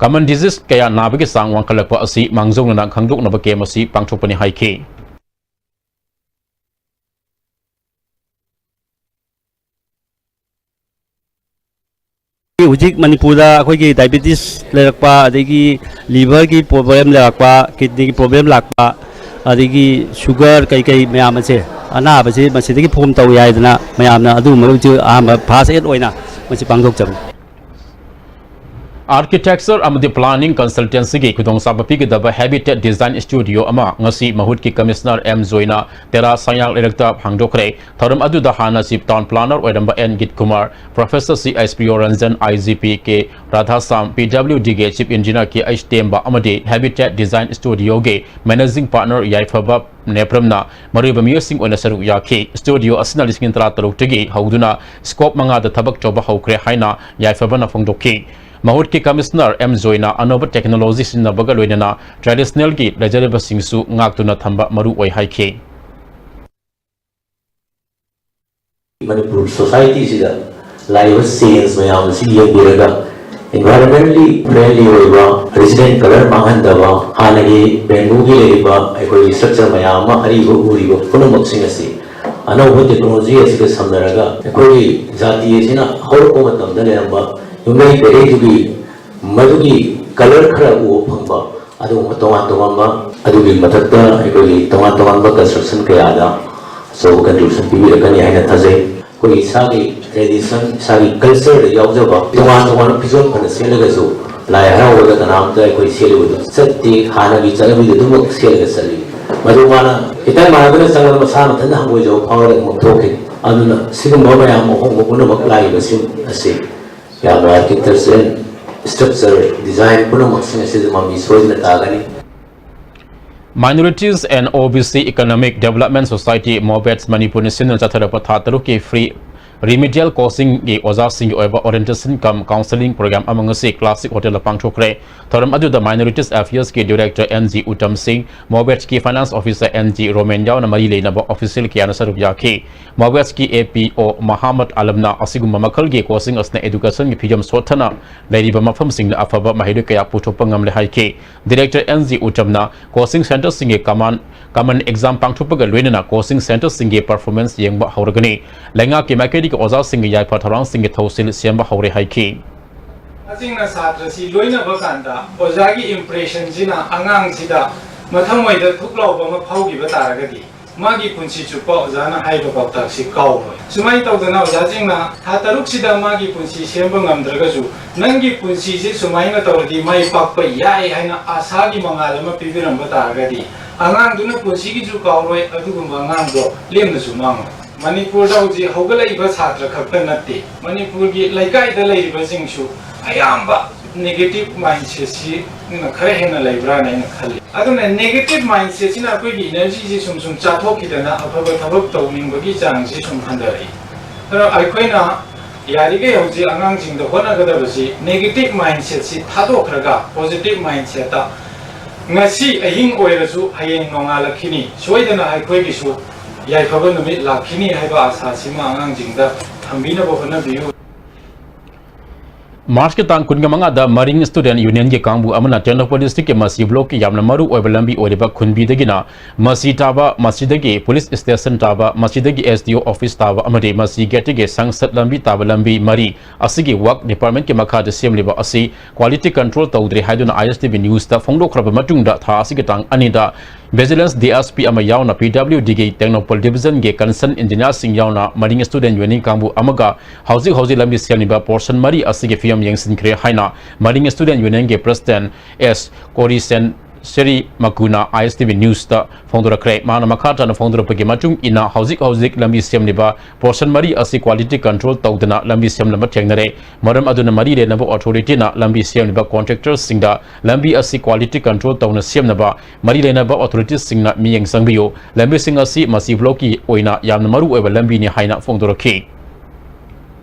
common disease ꯀꯌꯥ ꯅꯥꯕꯒꯤ ꯆꯥꯡ ꯋꯥꯡꯈꯠꯂꯛꯄ ꯑꯁꯤ ꯃꯥꯡꯖꯧꯅꯅ ꯈꯪꯗꯣꯛꯅꯕ camp ꯑꯁꯤ ꯄꯥꯡꯊꯣꯛꯄꯅꯤ ꯍꯥꯏꯈꯤ꯫ ꯍꯧꯖꯤꯛ ꯃꯅꯤꯄꯨꯔꯗ ꯑꯩꯈꯣꯏꯒꯤ diabetes ꯂꯩꯔꯛꯄ, ꯑꯗꯒꯤ liverꯒꯤ problem ꯂꯩꯔꯛꯄ, kidneyꯒꯤ problem ꯂꯥꯛꯄ, ꯑꯗꯒꯤ sugar ꯀꯩ ꯀꯩ ꯃꯌꯥꯝ ꯑꯁꯦ ꯑꯅꯥꯕꯁꯤ ꯃꯁꯤꯗꯒꯤ ꯐꯣꯝ ꯇꯧꯏ ꯍꯥꯏꯗꯅ ꯃꯌꯥꯝꯅ ꯑꯗꯨꯒꯨꯝꯕꯗꯨ ꯑꯍꯥꯟꯕ first aid ꯑꯣꯏꯅ ꯃꯁꯤ ꯄꯥꯡꯊꯣꯛꯆꯕꯅꯤ꯫ Architecture ꯑꯃꯗꯤ planning consultancyꯒꯤ ꯈꯨꯗꯣꯡꯆꯥꯕ ꯄꯤꯒꯗꯕ Habitat Design Studio ꯑꯃ ꯉꯁꯤ ꯃꯍꯨꯠꯀꯤ Commissioner ꯑꯦꯝ ꯖꯣꯏꯅ ꯇꯦꯔꯥ ꯁꯉꯥꯛ ꯂꯩꯔꯛꯇ ꯍꯥꯡꯗꯣꯛꯈ꯭ꯔꯦ꯫ ꯊꯧꯔꯝ ꯑꯗꯨꯗ ꯍꯥꯟꯅ Chief Town Planner ꯑꯣꯏꯔꯝꯕ ꯑꯦꯟ ꯒꯤꯠ ꯀꯨꯃꯥꯔ, Professor ꯁꯤ ꯑꯩꯆ ꯄ꯭ꯔꯤꯌꯣꯔꯟꯖꯟ, ꯑꯥꯏ ꯖꯤ ꯄꯤ ꯀꯦ ꯔꯥꯙꯥꯁꯥꯝ, ꯄꯤ ꯗꯕ꯭ꯂꯤꯎ ꯗꯤꯒꯤ Chief Engineer ꯀꯦ ꯑꯩꯆ ꯇꯦꯝꯕ ꯑꯃꯗꯤ Habitat Design Studioꯒꯤ Managing Partner ꯌꯥꯏꯐꯕ ꯅꯦꯄ꯭ꯔꯝꯅ ꯃꯔꯨꯑꯣꯏꯕ ꯃꯤꯑꯣꯏꯁꯤꯡ ꯑꯣꯏꯅ ꯁꯔꯨꯛ ꯌꯥꯈꯤ꯫ Studio ꯑꯁꯤꯅ ꯂꯤꯁꯤꯡ ꯇꯔꯥꯇꯔꯨꯛꯇꯒꯤ ꯍꯧꯗꯨꯅ scope ꯃꯉꯥꯗ ꯊꯕꯛ ꯇꯧꯕ ꯍꯧꯈ꯭ꯔꯦ ꯍꯥꯏꯅ ꯌꯥꯏꯐꯕꯅ ꯐꯣꯡꯗꯣꯛꯈꯤ꯫ ꯃꯍꯨꯠꯀꯤ Commissioner ꯑꯦꯝ ꯖꯣꯏꯅ ꯑꯅꯧꯕ technology ꯁꯤꯖꯤꯟꯅꯕꯒ ꯂꯣꯏꯅꯅ traditionalꯒꯤ ꯂꯩꯖꯔꯤꯕꯁꯤꯡꯁꯨ ꯉꯥꯛꯇꯨꯅ ꯊꯝꯕ ꯃꯔꯨ ꯑꯣꯏ ꯍꯥꯏꯈꯤ꯫ ꯃꯅꯤꯄꯨꯔ societyꯁꯤꯗ ꯂꯥꯛꯏꯕ change ꯃꯌꯥꯝ ꯑꯁꯤ ꯌꯦꯡꯕꯤꯔꯒ environmentally friendly ꯑꯣꯏꯕ, resident colour ꯃꯥꯡꯍꯟꯗꯕ, ꯍꯥꯟꯅꯒꯤ bambooꯒꯤ ꯂꯩꯔꯤꯕ ꯑꯩꯈꯣꯏꯒꯤ structure ꯃꯌꯥꯝ ꯑꯃ ꯑꯔꯤꯕ ꯎꯔꯤꯕ ꯄꯨꯝꯅꯃꯛꯁꯤꯡ ꯑꯁꯤ ꯑꯅꯧꯕ technology ꯑꯁꯤꯒ ꯁꯝꯅꯔꯒ ꯑꯩꯈꯣꯏꯒꯤ ꯖꯥꯇꯤ ꯑꯁꯤꯅ ꯍꯧꯔꯛꯄ ꯃꯇꯝꯗ ꯂꯩꯔꯝꯕ ꯌꯨꯝꯂꯩ ꯀꯩꯔꯩꯗꯨꯒꯤ ꯃꯗꯨꯒꯤ colour ꯈꯔ ꯎꯕ ꯐꯪꯕ, ꯑꯗꯨꯒꯨꯝꯕ ꯇꯣꯉꯥꯟ ꯇꯣꯉꯥꯟꯕ, ꯑꯗꯨꯒꯤ ꯃꯊꯛꯇ ꯑꯩꯈꯣꯏꯒꯤ ꯇꯣꯉꯥꯟ ꯇꯣꯉꯥꯟꯕ construction ꯀꯌꯥꯗ ꯑꯆꯧꯕ contribution ꯄꯤꯕꯤꯔꯛꯀꯅꯤ ꯍꯥꯏꯅ ꯊꯥꯖꯩ꯫ ꯑꯩꯈꯣꯏ ꯏꯁꯥꯒꯤ tradition, ꯏꯁꯥꯒꯤ cultureꯗ ꯌꯥꯎꯖꯕ ꯇꯣꯉꯥꯟ ꯇꯣꯉꯥꯟꯕ ꯐꯤꯖꯣꯜ ꯐꯅ ꯁꯦꯠꯂꯒꯁꯨ ꯂꯥꯏ ꯍꯔꯥꯎꯕꯗ ꯀꯅꯥꯝꯇ ꯑꯩꯈꯣꯏ ꯁꯦꯠꯂꯨꯕꯗ ꯆꯠꯇꯦ, ꯍꯥꯟꯅꯒꯤ ꯆꯠꯅꯕꯤꯗꯨ ꯑꯗꯨꯃꯛ ꯁꯦꯠꯂꯒ ꯆꯠꯂꯤ꯫ ꯃꯗꯨ ꯃꯥꯅ ꯈꯤꯇꯪ ꯃꯥꯟꯅꯗꯅ ꯆꯪꯕꯗ ꯃꯁꯥ ꯃꯊꯟꯇ ꯍꯪꯒꯣꯏꯖꯕ ꯐꯥꯎꯔꯒ ꯑꯗꯨꯃꯛ ꯊꯣꯛꯈꯤ꯫ ꯑꯗꯨꯅ ꯁꯤꯒꯨꯝꯕ ꯃꯌꯥꯝ ꯑꯍꯣꯡꯕ ꯄꯨꯝꯅꯃꯛ ꯂꯥꯛꯏꯕꯁꯤꯡ ꯑꯁꯤ ꯌꯥꯝꯅ architecture and structure design ꯄꯨꯝꯅꯃꯛꯁꯤꯡ ꯑꯁꯤꯗ ꯃꯃꯤ ꯁꯣꯏꯗꯅ ꯇꯥꯒꯅꯤ꯫ Minorities and ꯑꯣ B C Economic Development Society, MOBEDS, ꯃꯅꯤꯄꯨꯔꯅ ꯁꯤꯟꯗꯨꯅ ꯆꯠꯊꯔꯛꯄ ꯊꯥ ꯇꯔꯨꯛꯀꯤ free remedial coachingꯒꯤ ꯑꯣꯖꯥꯁꯤꯡꯒꯤ ꯑꯣꯏꯕ orientation cum counselling program ꯑꯃ ꯉꯁꯤ Classic Hotelꯗ ꯄꯥꯡꯊꯣꯛꯈ꯭ꯔꯦ꯫ ꯊꯧꯔꯝ ꯑꯗꯨꯗ Minorities Affairsꯀꯤ Director N G Utam Singh, MOBEDSꯀꯤ Finance Officer N G Romen ꯌꯥꯎꯅ ꯃꯔꯤ ꯂꯩꯅꯕ official ꯀꯌꯥꯅ ꯁꯔꯨꯛ ꯌꯥꯈꯤ꯫ MOBEDSꯀꯤ ꯑꯦ ꯄꯤ ꯑꯣ ꯃꯍꯥꯃꯠ ꯑꯂꯝꯅ ꯑꯁꯤꯒꯨꯝꯕ ꯃꯈꯜꯒꯤ coaching ꯑꯁꯤꯅ educationꯒꯤ ꯐꯤꯕꯝ ꯁꯣꯠꯊꯅ ꯂꯩꯔꯤꯕ ꯃꯐꯝꯁꯤꯡꯗ ꯑꯐꯕ ꯃꯍꯩꯔꯣꯏ ꯀꯌꯥ ꯄꯨꯊꯣꯛꯄ ꯉꯝꯂꯦ ꯍꯥꯏꯈꯤ꯫ Director ꯑꯦꯟ ꯖꯤ ꯎꯇꯝꯅ coaching centreꯁꯤꯡꯒꯤ common, common exam ꯄꯥꯡꯊꯣꯛꯄꯒ ꯂꯣꯏꯅꯅ coaching centreꯁꯤꯡꯒꯤ performance ꯌꯦꯡꯕ ꯍꯧꯔꯒꯅꯤ꯫ ꯂꯩꯉꯥꯛꯀꯤ ꯃꯥꯏꯀꯩꯗꯒꯤ ꯑꯣꯖꯥꯁꯤꯡꯒꯤ ꯌꯥꯏꯐ ꯊꯧꯔꯥꯡꯁꯤꯡꯒꯤ ꯊꯧꯁꯤꯜ ꯁꯦꯝꯕ ꯍꯧꯔꯦ ꯍꯥꯏꯈꯤ꯫ ꯑꯣꯖꯥꯁꯤꯡꯅ ꯁꯥꯇ꯭ꯔꯁꯤ ꯂꯣꯏꯅꯕ ꯀꯥꯟꯗ ꯑꯣꯖꯥꯒꯤ impressionꯁꯤꯅ ꯑꯉꯥꯡꯁꯤꯗ ꯃꯊꯃꯣꯏꯗ ꯊꯨꯛ ꯂꯥꯎꯕ ꯑꯃ ꯐꯥꯎꯈꯤꯕ ꯇꯥꯔꯒꯗꯤ, ꯃꯥꯒꯤ ꯄꯨꯟꯁꯤ ꯆꯨꯞꯄ ꯑꯣꯖꯥꯅ ꯍꯥꯏꯕ ꯄꯥꯎꯇꯥꯛꯁꯤ ꯀꯥꯎꯔꯣꯏ꯫ ꯁꯨꯃꯥꯏꯅ ꯇꯧꯗꯅ ꯑꯣꯖꯥꯁꯤꯡꯅ ꯊꯥ ꯇꯔꯨꯛꯁꯤꯗ ꯃꯥꯒꯤ ꯄꯨꯟꯁꯤ ꯁꯦꯝꯕ ꯉꯝꯗ꯭ꯔꯒꯁꯨ, "ꯅꯪꯒꯤ ꯄꯨꯟꯁꯤꯁꯤ ꯁꯨꯃꯥꯏꯅ ꯇꯧꯔꯗꯤ ꯃꯥꯏ ꯄꯥꯛꯄ ꯌꯥꯏ" ꯍꯥꯏꯅ ꯑꯥꯁꯥꯒꯤ ꯃꯉꯥꯜ ꯑꯃ ꯄꯤꯕꯤꯔꯝꯕ ꯇꯥꯔꯒꯗꯤ, ꯑꯉꯥꯡꯗꯨꯅ ꯄꯨꯟꯁꯤꯒꯤꯁꯨ ꯀꯥꯎꯔꯣꯏ, ꯑꯗꯨꯒꯨꯝꯕ ꯑꯉꯥꯡꯗꯣ ꯂꯦꯝꯅꯁꯨ ꯃꯥꯡꯉꯣꯏ꯫ ꯃꯅꯤꯄꯨꯔꯗ ꯍꯧꯖꯤꯛ ꯍꯧꯒꯠꯂꯛꯏꯕ ꯁꯥꯇ꯭ꯔ ꯈꯛꯇ ꯅꯠꯇꯦ, ꯃꯅꯤꯄꯨꯔꯒꯤ ꯂꯩꯀꯥꯏꯗ ꯂꯩꯔꯤꯕꯁꯤꯡꯁꯨ ꯑꯌꯥꯝꯕ negative mindsetꯁꯤꯅ ꯈꯔ ꯍꯦꯟꯅ ꯂꯩꯕ꯭ꯔꯥꯅ ꯑꯩꯅ ꯈꯜꯂꯤ꯫ ꯑꯗꯨꯅ negative mindsetꯁꯤꯅ ꯑꯩꯈꯣꯏꯒꯤ energyꯁꯤ ꯁꯨꯝ ꯁꯨꯝ ꯆꯥꯊꯣꯛꯈꯤꯗꯅ ꯑꯐꯕ ꯊꯕꯛ ꯇꯧꯅꯤꯡꯕꯒꯤ ꯆꯥꯡꯁꯤ ꯁꯨꯝ ꯍꯟꯊꯔꯛꯏ꯫ ꯑꯗꯨꯅ ꯑꯩꯈꯣꯏꯅ ꯌꯥꯔꯤꯈꯩ ꯍꯧꯖꯤꯛ ꯑꯉꯥꯡꯁꯤꯡꯗ ꯍꯣꯠꯅꯒꯗꯕꯁꯤ negative mindsetꯁꯤ ꯊꯥꯗꯣꯛꯈ꯭ꯔꯒ positive mindsetꯇ ꯉꯁꯤ ꯑꯍꯤꯡ ꯑꯣꯏꯔꯁꯨ ꯍꯌꯦꯡ ꯅꯣꯡꯉꯥꯜꯂꯛꯈꯤꯅꯤ, ꯁꯣꯏꯗꯅ ꯑꯩꯈꯣꯏꯒꯤꯁꯨ ꯌꯥꯏꯐꯕ ꯅꯨꯃꯤꯠ ꯂꯥꯛꯈꯤꯅꯤ ꯍꯥꯏꯕ ꯑꯥꯁꯥꯁꯤꯃ ꯑꯉꯥꯡꯁꯤꯡꯗ ꯊꯝꯕꯤꯅꯕ ꯍꯣꯠꯅꯕꯤꯌꯨ꯫ ꯃꯥꯔꯆꯀꯤ ꯇꯥꯡ ꯀꯨꯟꯒ ꯃꯉꯥꯗ ꯃꯔꯤꯡ ꯁ꯭ꯇꯨꯗꯦꯟꯠ ꯌꯨꯅꯤꯌꯟꯒꯤ ꯀꯥꯡꯕꯨ ꯑꯃꯅ ꯇꯦꯡꯅꯧꯄꯜ ꯗꯤꯁꯇ꯭ꯔꯤꯛꯀꯤ ꯃꯁꯤ ꯕ꯭ꯂꯣꯛꯀꯤ ꯌꯥꯝꯅ ꯃꯔꯨ ꯑꯣꯏꯕ ꯂꯝꯕꯤ ꯑꯣꯏꯔꯤꯕ ꯈꯨꯟꯕꯤꯗꯒꯤꯅ ꯃꯁꯤ ꯇꯥꯕ, ꯃꯁꯤꯗꯒꯤ ꯄꯨꯂꯤꯁ ꯁ꯭ꯇꯦꯁꯟ ꯇꯥꯕ, ꯃꯁꯤꯗꯒꯤ ꯑꯦꯁ ꯗꯤ ꯑꯣ ꯑꯣꯐꯤꯁ ꯇꯥꯕ ꯑꯃꯗꯤ ꯃꯁꯤ ꯒꯦꯠꯇꯒꯤ ꯁꯪꯁꯠ ꯂꯝꯕꯤ ꯇꯥꯕ ꯂꯝꯕꯤ ꯃꯔꯤ ꯑꯁꯤꯒꯤ ꯋꯥꯔꯛ ꯗꯤꯄꯥꯔꯠꯃꯦꯟꯠꯀꯤ ꯃꯈꯥꯗ ꯁꯦꯝꯂꯤꯕ ꯑꯁꯤ ꯀ꯭ꯋꯥꯂꯤꯇꯤ ꯀꯟꯇ꯭ꯔꯣꯜ ꯇꯧꯗ꯭ꯔꯦ ꯍꯥꯏꯗꯨꯅ ꯑꯥꯏ ꯑꯦꯁ ꯇꯤ ꯚꯤ ꯅ꯭ꯌꯨꯁꯇ ꯐꯣꯡꯗꯣꯛꯈ꯭ꯔꯕ ꯃꯇꯨꯡꯗ, ꯊꯥ ꯑꯁꯤꯒꯤ ꯇꯥꯡ ꯑꯅꯤꯗ ꯚꯤꯖꯤꯂꯦꯟꯁ ꯗꯤ ꯑꯦꯁ ꯄꯤ ꯑꯃ ꯌꯥꯎꯅ ꯄꯤ ꯗꯕ꯭ꯂꯤꯎ ꯗꯤꯒꯤ ꯇꯦꯡꯅꯧꯄꯜ ꯗꯤꯚꯤꯖꯟꯒꯤ ꯀꯟꯁꯔꯟ ꯏꯟꯖꯤꯅꯤꯌꯥꯔꯁꯤꯡ ꯌꯥꯎꯅ ꯃꯔꯤꯡ ꯁ꯭ꯇꯨꯗꯦꯟꯠ ꯌꯨꯅꯤꯌꯟ ꯀꯥꯡꯕꯨ ꯑꯃꯒ ꯍꯧꯖꯤꯛ ꯍꯧꯖꯤꯛ ꯂꯝꯕꯤ ꯁꯦꯝꯂꯤꯕ ꯄꯣꯔꯁꯟ ꯃꯔꯤ ꯑꯁꯤꯒꯤ ꯐꯤꯕꯝ ꯌꯦꯡꯁꯤꯟꯈ꯭ꯔꯦ ꯍꯥꯏꯅ ꯃꯔꯤꯡ ꯁ꯭ꯇꯨꯗꯦꯟꯠ ꯌꯨꯅꯤꯌꯟꯒꯤ ꯄ꯭ꯔꯦꯁꯤꯗꯦꯟꯠ ꯑꯦꯁ ꯀꯣꯔꯤꯁꯦꯟ ꯁꯦꯔꯤ ꯃꯀꯨꯅ ꯑꯥꯏ ꯑꯦꯁ ꯇꯤ ꯚꯤ ꯅ꯭ꯌꯨꯁꯇ ꯐꯣꯡꯗꯣꯔꯛꯈ꯭ꯔꯦ꯫ ꯃꯍꯥꯛꯅ ꯃꯈꯥ ꯇꯥꯅ ꯐꯣꯡꯗꯣꯔꯛꯄꯒꯤ ꯃꯇꯨꯡ ꯏꯟꯅ, ꯍꯧꯖꯤꯛ ꯍꯧꯖꯤꯛ ꯂꯝꯕꯤ ꯁꯦꯝꯂꯤꯕ ꯄꯣꯔꯁꯟ ꯃꯔꯤ ꯑꯁꯤ ꯀ꯭ꯋꯥꯂꯤꯇꯤ ꯀꯟꯇ꯭ꯔꯣꯜ ꯇꯧꯗꯅ ꯂꯝꯕꯤ ꯁꯦꯝꯂꯝꯕ ꯊꯦꯡꯅꯔꯦ꯫ ꯃꯔꯝ ꯑꯗꯨꯅ ꯃꯔꯤ ꯂꯩꯅꯕ ꯑꯣꯊꯣꯔꯤꯇꯤꯅ ꯂꯝꯕꯤ ꯁꯦꯝꯂꯤꯕ ꯀꯣꯟꯇ꯭ꯔꯦꯛꯇꯔꯁꯤꯡꯗ ꯂꯝꯕꯤ ꯑꯁꯤ ꯀ꯭ꯋꯥꯂꯤꯇꯤ ꯀꯟꯇ꯭ꯔꯣꯜ ꯇꯧꯅ ꯁꯦꯝꯅꯕ ꯃꯔꯤ ꯂꯩꯅꯕ ꯑꯣꯊꯣꯔꯤꯇꯤꯁꯤꯡꯅ ꯃꯤꯠꯌꯦꯡ ꯆꯪꯕꯤꯌꯨ꯫ ꯂꯝꯕꯤꯁꯤꯡ ꯑꯁꯤ ꯃꯁꯤ ꯕ꯭ꯂꯣꯛꯀꯤ ꯑꯣꯏꯅ ꯌꯥꯝꯅ ꯃꯔꯨ ꯑꯣꯏꯕ ꯂꯝꯕꯤꯅꯤ ꯍꯥꯏꯅ ꯐꯣꯡꯗꯣꯔꯛꯈꯤ꯫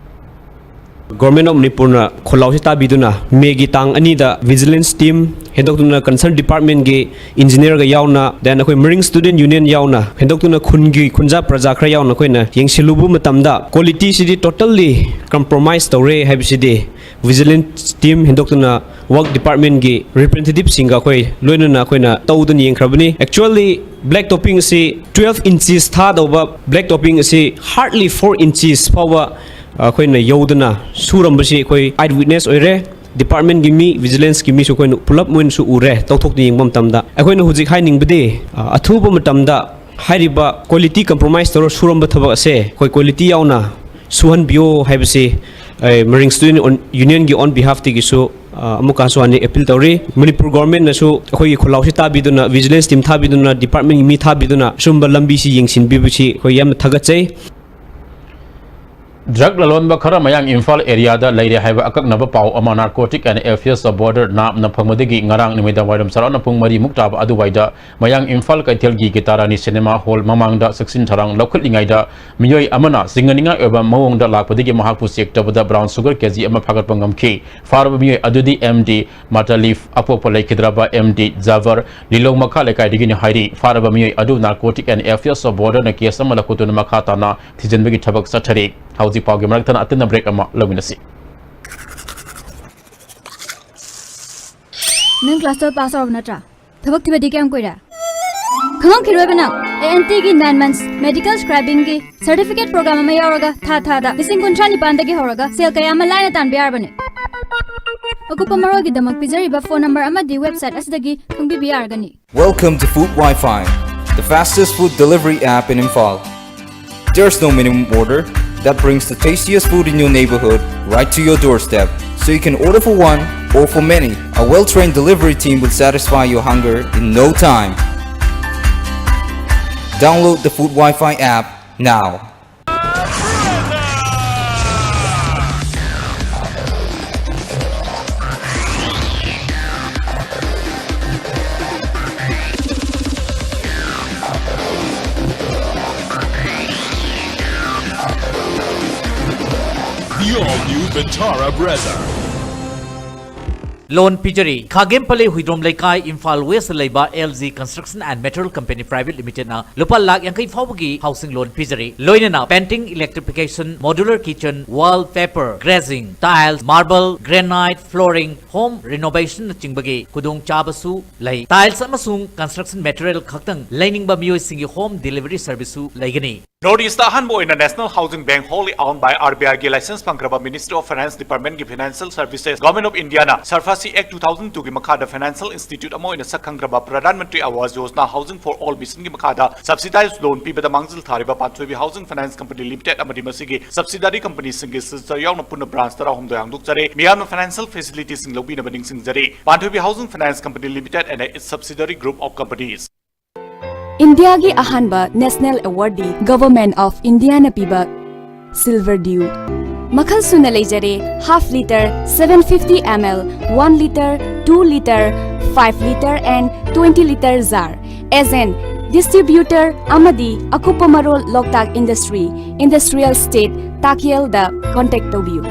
Government of ꯃꯅꯤꯄꯨꯔꯅ ꯈꯣꯜꯂꯥꯎꯁꯤ ꯇꯥꯕꯤꯗꯨꯅ ꯃꯦꯒꯤ ꯇꯥꯡ ꯑꯅꯤꯗ ꯚꯤꯖꯤꯂꯦꯟꯁ ꯇꯤꯝ ꯍꯦꯟꯗꯣꯛꯇꯨꯅ ꯀꯟꯁꯔꯟ ꯗꯤꯄꯥꯔꯠꯃꯦꯟꯒꯤ ꯏꯟꯖꯤꯅꯤꯌꯔꯒ ꯌꯥꯎꯅ, then ꯑꯩꯈꯣꯏ ꯃꯔꯤꯡ ꯁ꯭ꯇꯨꯗꯦꯟꯠ ꯌꯨꯅꯤꯌꯟ ꯌꯥꯎꯅ ꯍꯦꯟꯗꯣꯛꯇꯨꯅ ꯈꯨꯟꯒꯤ ꯈꯨꯟꯖꯥ ꯄ꯭ꯔꯖꯥ ꯈꯔ ꯌꯥꯎꯅ ꯑꯩꯈꯣꯏꯅ ꯌꯦꯡꯁꯤꯜꯂꯨꯕ ꯃꯇꯝꯗ ꯀ꯭ꯋꯥꯂꯤꯇꯤꯁꯤꯗꯤ ꯇꯣꯇꯜꯂꯤ ꯀꯝꯄ꯭ꯔꯣꯃꯥꯏꯁ ꯇꯧꯔꯦ ꯍꯥꯏꯕꯁꯤꯗꯤ ꯚꯤꯖꯤꯂꯦꯟꯁ ꯇꯤꯝ ꯍꯦꯟꯗꯣꯛꯇꯨꯅ ꯋꯥꯔꯛ ꯗꯤꯄꯥꯔꯠꯃꯦꯟꯒꯤ ꯔꯤꯄ꯭ꯔꯖꯦꯟꯇꯦꯇꯤꯚꯁꯤꯡꯒ ꯑꯩꯈꯣꯏ ꯂꯣꯏꯅꯅ ꯑꯩꯈꯣꯏꯅ ꯇꯧꯗꯨꯅ ꯌꯦꯡꯈ꯭ꯔꯕꯅꯤ꯫ Actually, black topping ꯑꯁꯤ twelve inches ꯊꯥꯗꯧꯕ black topping ꯑꯁꯤ hardly four inches ꯐꯥꯎꯕ ꯑꯩꯈꯣꯏꯅ ꯌꯧꯗꯅ ꯁꯨꯔꯝꯕꯁꯤ ꯑꯩꯈꯣꯏ eye witness ꯑꯣꯏꯔꯦ꯫ ꯗꯤꯄꯥꯔꯠꯃꯦꯟꯒꯤ ꯃꯤ, ꯚꯤꯖꯤꯂꯦꯟꯁꯀꯤ ꯃꯤꯁꯨ ꯑꯩꯈꯣꯏꯅ ꯄꯨꯂꯞ ꯃꯣꯏꯅꯁꯨ ꯎꯔꯦ, ꯇꯧꯊꯣꯛꯇ ꯌꯦꯡꯕ ꯃꯇꯝꯗ꯫ ꯑꯩꯈꯣꯏꯅ ꯍꯧꯖꯤꯛ ꯍꯥꯏꯅꯤꯡꯕꯗꯤ, ꯑ, ꯑꯊꯨꯕ ꯃꯇꯝꯗ ꯍꯥꯏꯔꯤꯕ quality compromise ꯇꯧꯔ ꯁꯨꯔꯝꯕ ꯊꯕꯛ ꯑꯁꯦ ꯑꯩꯈꯣꯏ quality ꯌꯥꯎꯅ ꯁꯨꯍꯟꯕꯤꯌꯣ ꯍꯥꯏꯕꯁꯤ, ꯑꯦ, ꯃꯔꯤꯡ Student On-, Union ꯒꯤ on behalf ꯇꯒꯤꯁꯨ, ꯑ, ꯑꯃꯨꯛꯀꯁꯨ ꯍꯟꯅ appeal ꯇꯧꯔꯤ꯫ ꯃꯅꯤꯄꯨꯔ government ꯅꯁꯨ ꯑꯩꯈꯣꯏꯒꯤ ꯈꯨꯜꯂꯥꯎꯁꯤ ꯇꯥꯕꯤꯗꯨꯅ, vigilance team ꯊꯥꯕꯤꯗꯨꯅ, department ꯒꯤ ꯃꯤ ꯊꯥꯕꯤꯗꯨꯅ ꯁꯨꯝꯕ ꯂꯝꯕꯤꯁꯤ ꯌꯦꯡꯁꯤꯟꯕꯤꯕꯁꯤ ꯑꯩꯈꯣꯏ ꯌꯥꯝꯅ ꯊꯥꯒꯠꯆꯩ꯫ Drug ꯂꯂꯣꯟꯕ ꯈꯔ ꯃꯌꯥꯡ ꯏꯝꯐꯥꯜ area ꯗ ꯂꯩꯔꯦ ꯍꯥꯏꯕ ꯑꯀꯛꯅꯕ ꯄꯥꯎ ꯑꯃ Narcotic and Affairs of Border, NAB ꯅ ꯐꯪꯕꯗꯒꯤ ꯉꯔꯥꯡ ꯅꯨꯃꯤꯗꯥꯡ ꯋꯥꯏꯔꯝ ꯆꯥꯎꯔꯥꯛꯅ ꯄꯨꯡ ꯃꯔꯤꯃꯨꯛ ꯇꯥꯕ ꯑꯗꯨꯋꯥꯏꯗ ꯃꯌꯥꯡ ꯏꯝꯐꯥꯜ ꯀꯩꯊꯦꯜꯒꯤ ꯒꯤꯇꯥꯔꯥꯅꯤ cinema hall ꯃꯃꯥꯡꯗ ꯆꯦꯛꯁꯤꯟ ꯊꯧꯔꯥꯡ ꯂꯧꯈꯠꯂꯤꯉꯩꯗ ꯃꯤꯑꯣꯏ ꯑꯃꯅ ꯆꯤꯡꯅꯅꯤꯡꯉꯥꯏ ꯑꯣꯏꯕ ꯃꯑꯣꯡꯗ ꯂꯥꯛꯄꯗꯒꯤ ꯃꯍꯥꯛꯄꯨ check ꯇꯧꯕꯗ brown sugar ꯀꯦꯖꯤ ꯑꯃ ꯐꯥꯒꯠꯄ ꯉꯝꯈꯤ꯫ ꯐꯥꯔꯕ ꯃꯤꯑꯣꯏ ꯑꯗꯨꯗꯤ M D Matalif, ꯑꯄꯣꯛꯄ ꯂꯩꯈꯤꯗ꯭ꯔꯕ M D Javer, ꯂꯤꯂꯣꯡ ꯃꯈꯥ ꯂꯩꯀꯥꯏꯗꯒꯤꯅꯤ ꯍꯥꯏꯔꯤ꯫ ꯐꯥꯔꯕ ꯃꯤꯑꯣꯏ ꯑꯗꯨ Narcotic and Affairs of Border ꯅ case ꯑꯃ ꯂꯧꯈꯠꯇꯨꯅ ꯃꯈꯥ ꯇꯥꯅ ꯊꯤꯖꯤꯟꯕꯒꯤ ꯊꯕꯛ ꯆꯠꯊꯔꯤ꯫ ꯍꯧꯖꯤꯛ ꯄꯥꯎꯒꯤ ꯃꯔꯛ ꯊꯠꯅ ꯑꯇꯦꯟꯕ break ꯑꯃ ꯂꯧꯃꯤꯟꯅꯁꯤ꯫ ꯅꯪ class twelve pass ꯇꯧꯔꯕ ꯅꯠꯇ꯭ꯔꯥ? ꯊꯕꯛ ꯊꯤꯕꯗꯤ ꯀꯌꯥꯝ ꯀꯨꯏꯔꯦ? ꯈꯪꯉꯝꯈꯤꯔꯣꯏꯕ ꯅꯪ꯫ A N T ꯒꯤ nine months medical scribing ꯒꯤ certificate program ꯑꯃ ꯌꯥꯎꯔꯒ ꯊꯥ ꯊꯥꯗ ꯂꯤꯁꯤꯡ ꯀꯨꯟꯊ꯭ꯔꯥ ꯅꯤꯄꯥꯟꯗꯒꯤ ꯍꯧꯔꯒ ꯁꯦꯜ ꯀꯌꯥ ꯑꯃ ꯂꯥꯏꯅ ꯇꯥꯟꯕ ꯌꯥꯔꯕꯅꯤ꯫ ꯑꯀꯨꯞꯄ ꯃꯔꯣꯜꯒꯤꯗꯃꯛ ꯄꯤꯖꯔꯤꯕ phone number ꯑꯃꯗꯤ website ꯑꯁꯤꯗꯒꯤ ꯈꯪꯕꯤꯕ ꯌꯥꯔꯒꯅꯤ꯫ Welcome to Food Wi-Fi, the fastest food delivery app in Imphal. There's no minimum order that brings the tastiest food in your neighborhood right to your doorstep, so you can order for one or for many. A well-trained delivery team will satisfy your hunger in no time. Download the Food Wi-Fi app now. The all-new Vitara Brezza. Loan ꯄꯤꯖꯔꯤ꯫ ꯈꯥꯒꯦꯝꯄꯜꯂꯤ Huidrom ꯂꯩꯀꯥꯏ, Imphal West ꯂꯩꯕ L G Construction and Material Company Private Limited ꯅ ꯂꯨꯄꯥ ꯂꯥꯈ ꯌꯥꯡꯈꯩ ꯐꯥꯎꯕꯒꯤ housing loan ꯄꯤꯖꯔꯤ꯫ ꯂꯣꯏꯅꯅ painting, electrification, modular kitchen, wall, paper, glazing, tiles, marble, granite, flooring, home renovation ꯅꯆꯤꯡꯕꯒꯤ ꯈꯨꯗꯣꯡꯆꯥꯕꯁꯨ ꯂꯩ꯫ Tiles ꯑꯃꯁꯨꯡ construction material ꯈꯛꯇꯪ ꯂꯩꯅꯤꯡꯕ ꯃꯤꯑꯣꯏꯁꯤꯡꯒꯤ home delivery service ꯁꯨ ꯂꯩꯒꯅꯤ꯫ North East ꯑꯍꯥꯟꯕ ꯑꯣꯏꯅ National Housing Bank, wholly owned by R B I ꯒꯤ license ꯐꯪꯈ꯭ꯔꯕ Ministry of Finance Department ꯒꯤ Financial Services, Government of India ꯅ SARFAESI Act two thousand two ꯒꯤ ꯃꯈꯥꯗ financial institute ꯑꯃ ꯑꯣꯏꯅ ꯁꯛ ꯈꯪꯈ꯭ꯔꯕ Pradhan Mantri Awas Yojana Housing for All mission ꯒꯤ ꯃꯈꯥꯗ subsidized loan ꯄꯤꯕꯗ ꯃꯥꯡꯖꯤꯜ ꯊꯥꯔꯤꯕ ꯄꯥꯟꯊꯣꯏꯕꯤ Housing Finance Company Limited ꯑꯃꯗꯤ ꯃꯁꯤꯒꯤ subsidiary company ꯁꯤꯡꯒꯤ signature ꯌꯥꯎꯅ ꯄꯨꯟꯅ branch ꯇꯔꯥꯍꯨꯝꯗꯣꯏ ꯍꯥꯡꯗꯣꯛꯆꯔꯦ꯫ ꯃꯤꯌꯥꯝꯅ financial facility ꯁꯤꯡ ꯂꯧꯕꯤꯅꯕ ꯅꯤꯡꯁꯤꯡꯖꯔꯤ꯫ ꯄꯥꯟꯊꯣꯏꯕꯤ Housing Finance Company Limited and its subsidiary group of companies. India ꯒꯤ ꯑꯍꯥꯟꯕ national award D Government of India ꯅ ꯄꯤꯕ Silver Dew꯫ ꯃꯈꯜ ꯁꯨꯅ ꯂꯩꯖꯔꯦ: half litre, seven fifty M L, one litre, two litre, five litre and twenty litre jar꯫ Agent, distributor ꯑꯃꯗꯤ ꯑꯀꯨꯞꯄ ꯃꯔꯣꯜ Loktak Industry, Industrial Estate, ꯇꯥꯛꯌꯦꯜꯗ contact ꯇꯧꯕꯤꯌꯨ꯫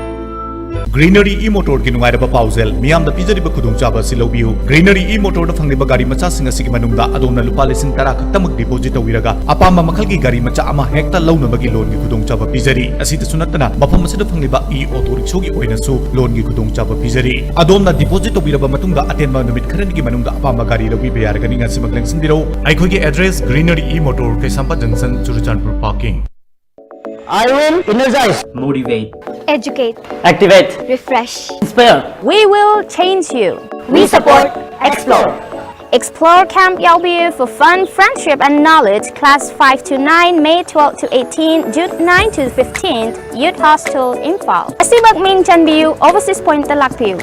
Greenery E-Motor ꯒꯤ ꯅꯨꯡꯉꯥꯏꯔꯕ ꯄꯥꯎꯖꯦꯜ, ꯃꯤꯌꯥꯝꯗ ꯄꯤꯖꯔꯤꯕ ꯈꯨꯗꯣꯡꯆꯥꯕ ꯑꯁꯤ ꯂꯧꯕꯤꯌꯨ꯫ Greenery E-Motor ꯗ ꯐꯪꯂꯤꯕ ꯒꯥꯔꯤ ꯃꯆꯥꯁꯤꯡ ꯑꯁꯤꯒꯤ ꯃꯅꯨꯡꯗ ꯑꯗꯣꯝꯅ ꯂꯨꯄꯥ ꯂꯤꯁꯤꯡ ꯇꯔꯥ ꯈꯛꯇꯃꯛ deposit ꯇꯧꯕꯤꯔꯒ ꯑꯄꯥꯝꯕ ꯃꯈꯜꯒꯤ ꯒꯥꯔꯤ ꯃꯆꯥ ꯑꯃ ꯍꯦꯛꯇ ꯂꯧꯅꯕꯒꯤ loan ꯒꯤ ꯈꯨꯗꯣꯡꯆꯥꯕ ꯄꯤꯖꯔꯤ꯫ ꯑꯁꯤꯗꯁꯨ ꯅꯠꯇꯅ ꯃꯐꯝ ꯑꯁꯤꯗ ꯐꯪꯂꯤꯕ E-Auto Rickshaw ꯒꯤ ꯑꯣꯏꯅꯁꯨ loan ꯒꯤ ꯈꯨꯗꯣꯡꯆꯥꯕ ꯄꯤꯖꯔꯤ꯫ ꯑꯗꯣꯝꯅ deposit ꯇꯧꯕꯤꯔꯕ ꯃꯇꯨꯡꯗ ꯑꯇꯦꯟꯕ ꯅꯨꯃꯤꯠ ꯈꯔꯅꯤꯒꯤ ꯃꯅꯨꯡꯗ ꯑꯄꯥꯝꯕ ꯒꯥꯔꯤ ꯂꯧꯕꯤꯕ ꯌꯥꯔꯒꯅꯤ꯫ ꯉꯁꯤꯃꯛ ꯂꯦꯡꯁꯤꯟꯕꯤꯔꯧ꯫ ꯑꯩꯈꯣꯏꯒꯤ address Greenery E-Motor, Keishampat junction, Churachandpur parking꯫ I will energize, motivate, educate, activate, refresh, inspire. We will change you. We support Explore. Explore Camp Yaobi for fun, friendship and knowledge. Class five to nine, May twelve to eighteen, June nine to fifteenth, Youth Hostel, Imphal. ꯑꯁꯤꯃꯛ ꯃꯤꯡ ꯆꯟꯕꯤꯌꯨ, Overseas Point ꯇ ꯂꯥꯛꯄꯤꯌꯨ꯫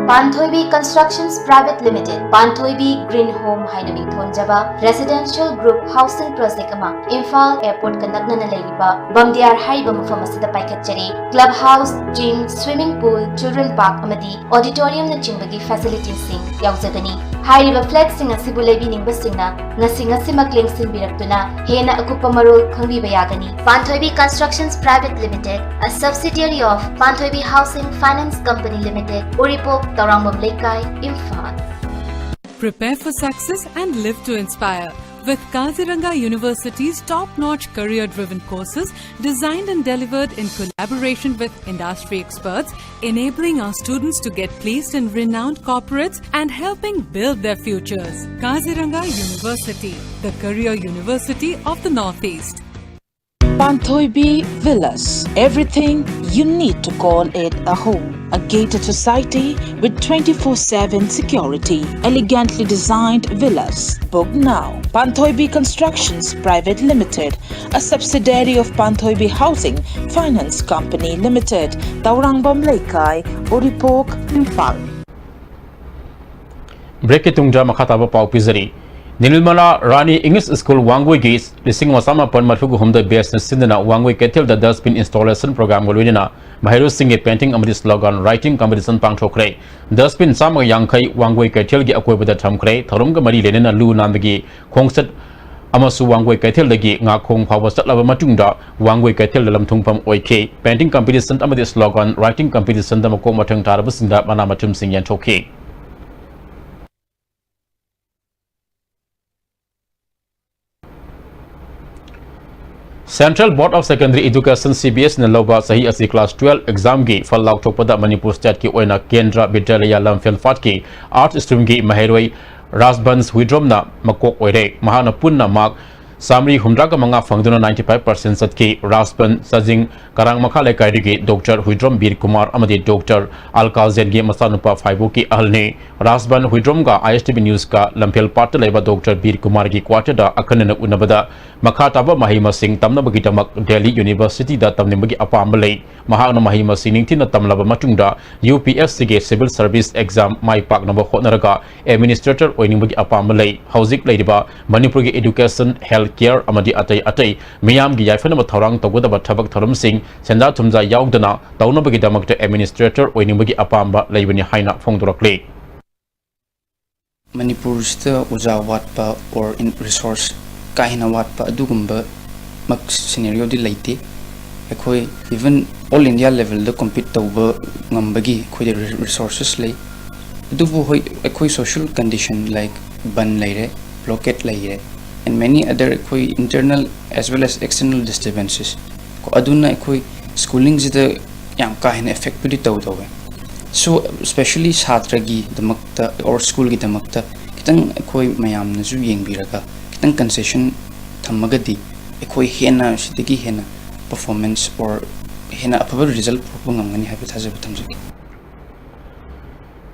Panthoibi Constructions Private Limited, Panthoibi Green Home ꯍꯥꯏꯅ ꯃꯤꯡꯊꯣꯟꯖꯕ residential group housing project ꯑꯃ Imphal airport ꯀ ꯅꯛꯅꯅ ꯂꯩꯔꯤꯕ ꯕꯝꯗꯤꯌꯥꯔ ꯍꯥꯏꯔꯤꯕ ꯃꯐꯝ ꯑꯁꯤꯗ ꯄꯥꯏꯈꯠꯆꯔꯤ꯫ Club house, gym, swimming pool, children park ꯑꯃꯗꯤ auditorium ꯅꯆꯤꯡꯕꯒꯤ facility ꯁꯤꯡ ꯌꯥꯎꯖꯒꯅꯤ꯫ ꯍꯥꯏꯔꯤꯕ flat ꯁꯤꯡ ꯑꯁꯤꯕꯨ ꯂꯩꯕꯤꯅꯤꯡꯕꯁꯤꯡꯅ ꯉꯁꯤ ꯉꯁꯤꯃꯛ ꯂꯦꯡꯁꯤꯟꯕꯤꯔꯛꯇꯨꯅ ꯍꯦꯟꯅ ꯑꯀꯨꯞꯄ ꯃꯔꯣꯜ ꯈꯪꯕꯤꯕ ꯌꯥꯒꯅꯤ꯫ Panthoibi Constructions Private Limited, a subsidiary of Panthoibi Housing Finance Company Limited, ꯎꯔꯤꯄꯣꯛ, ꯇꯧꯔꯥꯡꯕꯝ ꯂꯩꯀꯥꯏ, Imphal. Prepare for success and live to inspire. With Kaziranga University's top-notch career-driven courses designed and delivered in collaboration with industry experts, enabling our students to get placed in renowned corporates and helping build their futures. Kaziranga University, the career university of the Northeast. Panthoibi Villas, everything you need to call it a home. A gated society with twenty-four seven security. Elegantly designed villas. Book now. Panthoibi Constructions Private Limited, a subsidiary of Panthoibi Housing Finance Company Limited, Taurangam Leikai, Uripok, Imphal. Break ꯀꯤ ꯇꯨꯡꯗ ꯃꯈꯥ ꯇꯥꯕ ꯄꯥꯎ ꯄꯤꯖꯔꯤ꯫ ꯅꯤꯔꯃꯂꯥ ꯔꯥꯅꯤ English school ꯋꯥꯡꯒꯣꯏꯒꯤ ꯂꯤꯁꯤꯡ ꯑꯃ ꯆꯥꯃꯥꯄꯟ ꯃꯔꯤꯐꯨ ꯍꯨꯝꯗꯣꯏ batch ꯅ ꯁꯤꯟꯗꯨꯅ ꯋꯥꯡꯒꯣꯏ ꯀꯩꯊꯦꯜꯗ dustbin installation program ꯒ ꯂꯣꯏꯅꯅ ꯃꯍꯩꯔꯣꯏꯁꯤꯡꯒꯤ painting ꯑꯃꯗꯤ slogan writing competition ꯄꯥꯡꯊꯣꯛꯈ꯭ꯔꯦ꯫ Dustbin ꯆꯥꯝꯃꯒ ꯌꯥꯡꯈꯩ ꯋꯥꯡꯒꯣꯏ ꯀꯩꯊꯦꯜꯒꯤ ꯑꯀꯣꯏꯕꯗ ꯊꯝꯈ꯭ꯔꯦ꯫ ꯊꯧꯔꯝꯒ ꯃꯔꯤ ꯂꯩꯅꯅ ꯂꯨ ꯅꯥꯟꯕꯒꯤ ꯈꯣꯡꯆꯠ ꯑꯃꯁꯨ ꯋꯥꯡꯒꯣꯏ ꯀꯩꯊꯦꯜꯗꯒꯤ ꯉꯥꯈꯣꯡ ꯐꯥꯎꯕ ꯆꯠꯂꯕ ꯃꯇꯨꯡꯗ ꯋꯥꯡꯒꯣꯏ ꯀꯩꯊꯦꯜꯗ ꯂꯝꯊꯨꯡꯐꯝ ꯑꯣꯏꯈꯤ꯫ Painting competition ꯑꯃꯗꯤ slogan writing competition ꯗ ꯃꯀꯣꯛ ꯃꯊꯪ ꯇꯥꯔꯕꯁꯤꯡꯗ ꯃꯅꯥ ꯃꯊꯨꯝꯁꯤꯡ ꯌꯦꯟꯊꯣꯛꯈꯤ꯫ Central Board of Secondary Education, C B S E ꯅ ꯂꯧꯕ ꯆꯍꯤ ꯑꯁꯤ class twelve exam ꯒꯤ ꯐꯜ ꯂꯥꯎꯊꯣꯛꯄꯗ ꯃꯅꯤꯄꯨꯔ state ꯀꯤ ꯑꯣꯏꯅ ꯀꯦꯟꯗ꯭ꯔ ꯕꯤꯗ꯭ꯌꯥꯂꯌꯥ ꯂꯝꯐꯦꯜ ꯄꯥꯠꯀꯤ arts stream ꯒꯤ ꯃꯍꯩꯔꯣꯏ ꯔꯥꯖꯕꯟꯁ ꯍꯨꯏꯗ꯭ꯔꯣꯝꯅ ꯃꯀꯣꯛ ꯑꯣꯏꯔꯦ꯫ ꯃꯍꯥꯛꯅ ꯄꯨꯟꯅ mark ꯆꯥꯃꯔꯤ ꯍꯨꯝꯗ꯭ꯔꯥꯒ ꯃꯉꯥ ꯐꯪꯗꯨꯅ ninety five percent ꯆꯠꯈꯤ꯫ ꯔꯥꯖꯕꯟ ꯆꯥꯖꯤꯡ ꯀꯔꯥꯡ ꯃꯈꯥ ꯂꯩꯀꯥꯏꯗꯒꯤ Doctor ꯍꯨꯏꯗ꯭ꯔꯣꯝ ꯕꯤꯔ ꯀꯨꯃꯥꯔ ꯑꯃꯗꯤ Doctor ꯑꯜꯀꯥꯖꯦꯟꯒꯤ ꯃꯆꯥꯅꯨꯄꯥ ꯐꯥꯏꯕꯣꯛꯀꯤ ꯑꯍꯜꯅꯤ꯫ ꯔꯥꯖꯕꯟ ꯍꯨꯏꯗ꯭ꯔꯣꯝꯒ I S T V News ꯀ ꯂꯝꯐꯦꯜ ꯄꯥꯠꯇ ꯂꯩꯕ Doctor ꯕꯤꯔ ꯀꯨꯃꯥꯔꯒꯤ quarter ꯗ ꯑꯈꯟꯅꯅ ꯎꯅꯕꯗ ꯃꯈꯥ ꯇꯥꯕ ꯃꯍꯩ ꯃꯁꯤꯡ ꯇꯝꯅꯕꯒꯤꯗꯃꯛ ꯗꯦꯜꯂꯤ University ꯗ ꯇꯝꯅꯤꯡꯕꯒꯤ ꯑꯄꯥꯝꯕ ꯂꯩ꯫ ꯃꯍꯥꯛꯅ ꯃꯍꯩ ꯃꯁꯤꯡ ꯅꯤꯡꯊꯤꯅ ꯇꯝꯂꯕ ꯃꯇꯨꯡꯗ U P S C ꯒꯤ civil service exam ꯃꯥꯏ ꯄꯥꯛꯅꯕ ꯍꯣꯠꯅꯔꯒ administrator ꯑꯣꯏꯅꯤꯡꯕꯒꯤ ꯑꯄꯥꯝꯕ ꯂꯩ꯫ ꯍꯧꯖꯤꯛ ꯂꯩꯔꯤꯕ ꯃꯅꯤꯄꯨꯔꯒꯤ education, health care ꯑꯃꯗꯤ ꯑꯇꯩ ꯑꯇꯩ ꯃꯤꯌꯥꯝꯒꯤ ꯌꯥꯏꯐꯅꯕ ꯊꯧꯔꯥꯡ ꯇꯧꯒꯗꯕ ꯊꯕꯛ ꯊꯧꯔꯝꯁꯤꯡ ꯁꯦꯟꯖꯥ ꯊꯨꯝꯖꯥ ꯌꯥꯎꯗꯅ ꯇꯧꯅꯕꯒꯤꯗꯃꯛꯇ administrator ꯑꯣꯏꯅꯤꯡꯕꯒꯤ ꯑꯄꯥꯝꯕ ꯂꯩꯕꯅꯤ ꯍꯥꯏꯅ ꯐꯣꯡꯗꯣꯔꯛꯂꯤ꯫ ꯃꯅꯤꯄꯨꯔꯁꯤꯗ ꯑꯣꯖꯥ ꯋꯥꯠꯄ or in resource ꯀꯥ ꯍꯦꯟꯅ ꯋꯥꯠꯄ ꯑꯗꯨꯒꯨꯝꯕ ꯃꯛ scenario ꯗꯤ ꯂꯩꯇꯦ꯫ ꯑꯩꯈꯣꯏ even all India level ꯗ compete ꯇꯧꯕ ꯉꯝꯕꯒꯤ ꯑꯩꯈꯣꯏꯗ re-, resources ꯂꯩ꯫ ꯑꯗꯨꯕꯨ ꯍꯣꯏ, ꯑꯩꯈꯣꯏ social condition like ꯕꯟ ꯂꯩꯔꯦ, blockade ꯂꯩꯔꯦ, and many other ꯑꯩꯈꯣꯏ internal as well as external disturbances ꯀꯣ, ꯑꯗꯨꯅ ꯑꯩꯈꯣꯏ ꯁ꯭ꯀꯨꯂꯤꯡꯁꯤꯗ ꯌꯥꯝ ꯀꯥ ꯍꯦꯟꯅ ꯑꯦꯐꯦꯛꯄꯨꯗꯤ ꯇꯧꯗꯧꯋꯦ꯫ So especially ꯁꯥꯇ꯭ꯔꯒꯤꯗꯃꯛꯇ or ꯁ꯭ꯀꯨꯜꯒꯤꯗꯃꯛꯇ ꯈꯤꯇꯪ ꯑꯩꯈꯣꯏ ꯃꯌꯥꯝꯅꯁꯨ ꯌꯦꯡꯕꯤꯔꯒ ꯈꯤꯇꯪ ꯀꯟꯁꯦꯁꯟ ꯊꯝꯃꯒꯗꯤ ꯑꯩꯈꯣꯏ ꯍꯦꯟꯅ ꯁꯤꯗꯒꯤ ꯍꯦꯟꯅ ꯄꯔꯐꯣꯔꯃꯦꯟꯁ or ꯍꯦꯟꯅ ꯑꯐꯕ ꯔꯤꯖꯜ ꯄꯨꯔꯛꯄ ꯉꯝꯒꯅꯤ ꯍꯥꯏꯕ ꯊꯥꯖꯕ ꯊꯝꯖꯒꯦ꯫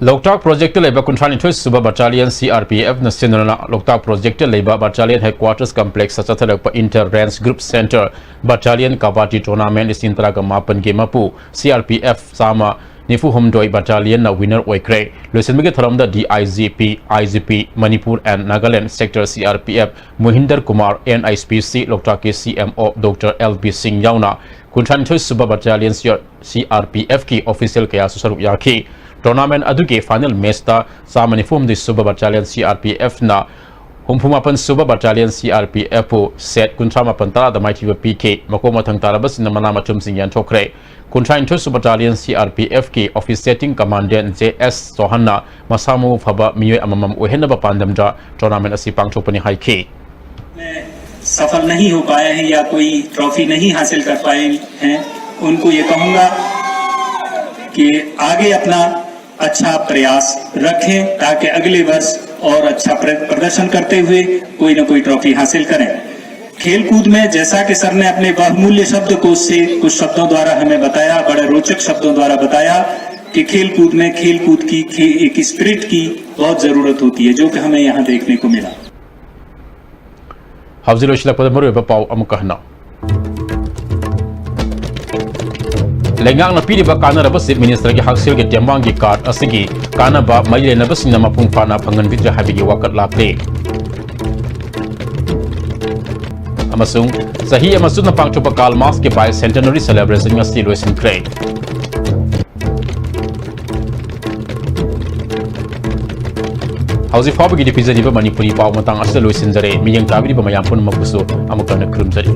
ꯂꯣꯛꯇꯥꯛ ꯄ꯭ꯔꯣꯖꯦꯛꯇ ꯂꯩꯕ ꯀꯨꯟꯊ꯭ꯔꯥ ꯅꯤꯊꯣꯏ ꯁꯨꯕ ꯕꯠꯇꯥꯂꯤꯌꯟ ꯁꯤ ꯑꯥꯔ ꯄꯤ ꯑꯦꯐꯅ ꯁꯤꯟꯗꯨꯅ ꯂꯣꯛꯇꯥꯛ ꯄ꯭ꯔꯣꯖꯦꯛꯇ ꯂꯩꯕ battalion ꯍꯦꯗꯀ꯭ꯋꯥꯇꯔꯁ ꯀꯝꯄ꯭ꯂꯦꯛꯁꯇ ꯆꯠꯊꯔꯛꯄ enter range group centre battalion ꯀꯕꯥꯗꯤ ꯇꯣꯔꯅꯥꯃꯦꯟ ꯂꯤꯁꯤꯡ ꯇꯔꯥꯒ ꯃꯥꯄꯟꯒꯤ ꯃꯄꯨ ꯁꯤ ꯑꯥꯔ ꯄꯤ ꯑꯦꯐ ꯆꯥꯝꯃ ꯅꯤꯐꯨ ꯍꯨꯝꯗꯣꯏ ꯕꯠꯇꯥꯂꯤꯌꯟꯅ ꯋꯤꯅꯔ ꯑꯣꯏꯈ꯭ꯔꯦ꯫ ꯂꯣꯏꯁꯤꯟꯕꯒꯤ ꯊꯧꯔꯝꯗ D I G P, I G P, Manipur and Nagaland sector C R P F Mohinder Kumar, N H P C ꯂꯣꯛꯇꯥꯛꯀꯤ C M O Doctor L B Singh ꯌꯥꯎꯅ ꯀꯨꯟꯊ꯭ꯔꯥ ꯅꯤꯊꯣꯏ ꯁꯨꯕ battalion C R P F ꯀꯤ official ꯀꯌꯥꯁꯨ ꯁꯔꯨꯛ ꯌꯥꯈꯤ꯫ Tournament ꯑꯗꯨꯒꯤ ꯐꯥꯏꯅꯦꯜ ꯃꯦꯆꯇ ꯆꯥꯝꯃ ꯅꯤꯐꯨ ꯍꯨꯝꯗꯣꯏ ꯁꯨꯕ battalion C R P F ꯅ ꯍꯨꯝꯐꯨ ꯃꯥꯄꯟ ꯁꯨꯕ battalion C R P F ꯄꯨ ꯁꯦꯠ ꯀꯨꯟꯊ꯭ꯔꯥ ꯃꯥꯄꯟ ꯇꯔꯥꯗ ꯃꯥꯏꯊꯤꯕ ꯄꯤꯈꯤ꯫ ꯃꯀꯣꯛ ꯃꯊꯪ ꯇꯥꯔꯕꯁꯤꯡꯅ ꯃꯅꯥ ꯃꯊꯨꯝꯁꯤꯡ ꯌꯦꯟꯊꯣꯛꯈ꯭ꯔꯦ꯫ ꯀꯨꯟꯊ꯭ꯔꯥ ꯅꯤꯊꯣꯏ ꯁꯨꯕ battalion C R P F ꯀꯤ officiating commandant J S ꯆꯧꯍꯥꯟꯅ ꯃꯁꯥ ꯃꯎ ꯐꯕ ꯃꯤꯑꯣꯏ ꯑꯃꯃꯝ ꯑꯣꯏꯍꯟꯅꯕ ꯄꯥꯟꯗꯝꯗ ꯇꯣꯔꯅꯥꯃꯦꯟ ꯑꯁꯤ ꯄꯥꯡꯊꯣꯛꯄꯅꯤ ꯍꯥꯏꯈꯤ꯫ सफल नहीं हो पाए हैं या कोई ट्रॉफी नहीं हासिल कर पाए हैं, उनको ये कहूंगा कि आगे अपना अच्छा प्रयास रखें, ताकि अगले वर्ष और अच्छा प्र-, प्रदर्शन करते हुए कोई ना कोई ट्रॉफी हासिल करें। खेलकूद में, जैसा कि सर ने अपने बहुमूल्य शब्दकोश से कुछ शब्दों द्वारा हमें बताया, बड़े रोचक शब्दों द्वारा बताया कि खेलकूद में खेलकूद की खे-, एक स्पिरिट की बहुत ज़रूरत होती है, जो कि हमें यहाँ देखने को मिला। ꯍꯧꯖꯤꯛ ꯂꯣꯏꯁꯤꯜꯂꯛꯄꯗ ꯃꯔꯨꯑꯣꯏꯕ ꯄꯥꯎ ꯑꯃꯨꯛꯀ ꯍꯟꯅ꯫ ꯂꯩꯉꯥꯛꯅ ꯄꯤꯔꯤꯕ ꯀꯥꯟꯅꯔꯕ ꯆꯤꯐ ꯃꯤꯅꯤꯁꯇꯔꯒꯤ ꯍꯛꯁꯦꯜꯒꯤ ꯇꯦꯡꯕꯥꯡꯒꯤ ꯀꯥꯔꯗ ꯑꯁꯤꯒꯤ ꯀꯥꯟꯅꯕ ꯃꯔꯤ ꯂꯩꯅꯕꯁꯤꯡꯅ ꯃꯄꯨꯡ ꯐꯥꯅ ꯐꯪꯍꯟꯕꯤꯗ꯭ꯔꯦ ꯍꯥꯏꯕꯒꯤ ꯋꯥꯀꯠ ꯂꯥꯛꯂꯦ꯫ ꯑꯃꯁꯨꯡ ꯆꯍꯤ ꯑꯃ ꯆꯨꯞꯅ ꯄꯥꯡꯊꯣꯛꯄ ꯀꯥꯔꯜ ꯃꯥꯔꯛꯁꯀꯤ ꯕꯥꯏ ꯁꯦꯟꯇꯦꯅꯔꯤ ꯁꯦꯂꯦꯕ꯭ꯔꯦꯁꯟ ꯉꯁꯤ ꯂꯣꯏꯁꯤꯟꯈ꯭ꯔꯦ꯫ ꯍꯧꯖꯤꯛ ꯐꯥꯎꯕꯒꯤꯗꯤ ꯄꯤꯖꯔꯤꯕ ꯃꯅꯤꯄꯨꯔꯤ ꯄꯥꯎ ꯃꯇꯥꯡ ꯑꯁꯤꯗ ꯂꯣꯏꯁꯤꯟꯖꯔꯦ꯫ ꯃꯤꯠꯌꯦꯡ ꯇꯥꯕꯤꯔꯤꯕ ꯃꯌꯥꯝ ꯄꯨꯝꯅꯃꯛꯄꯨꯁꯨ ꯑꯃꯨꯛ ꯍꯟꯅ ꯈꯨꯔꯨꯝꯖꯔꯤ꯫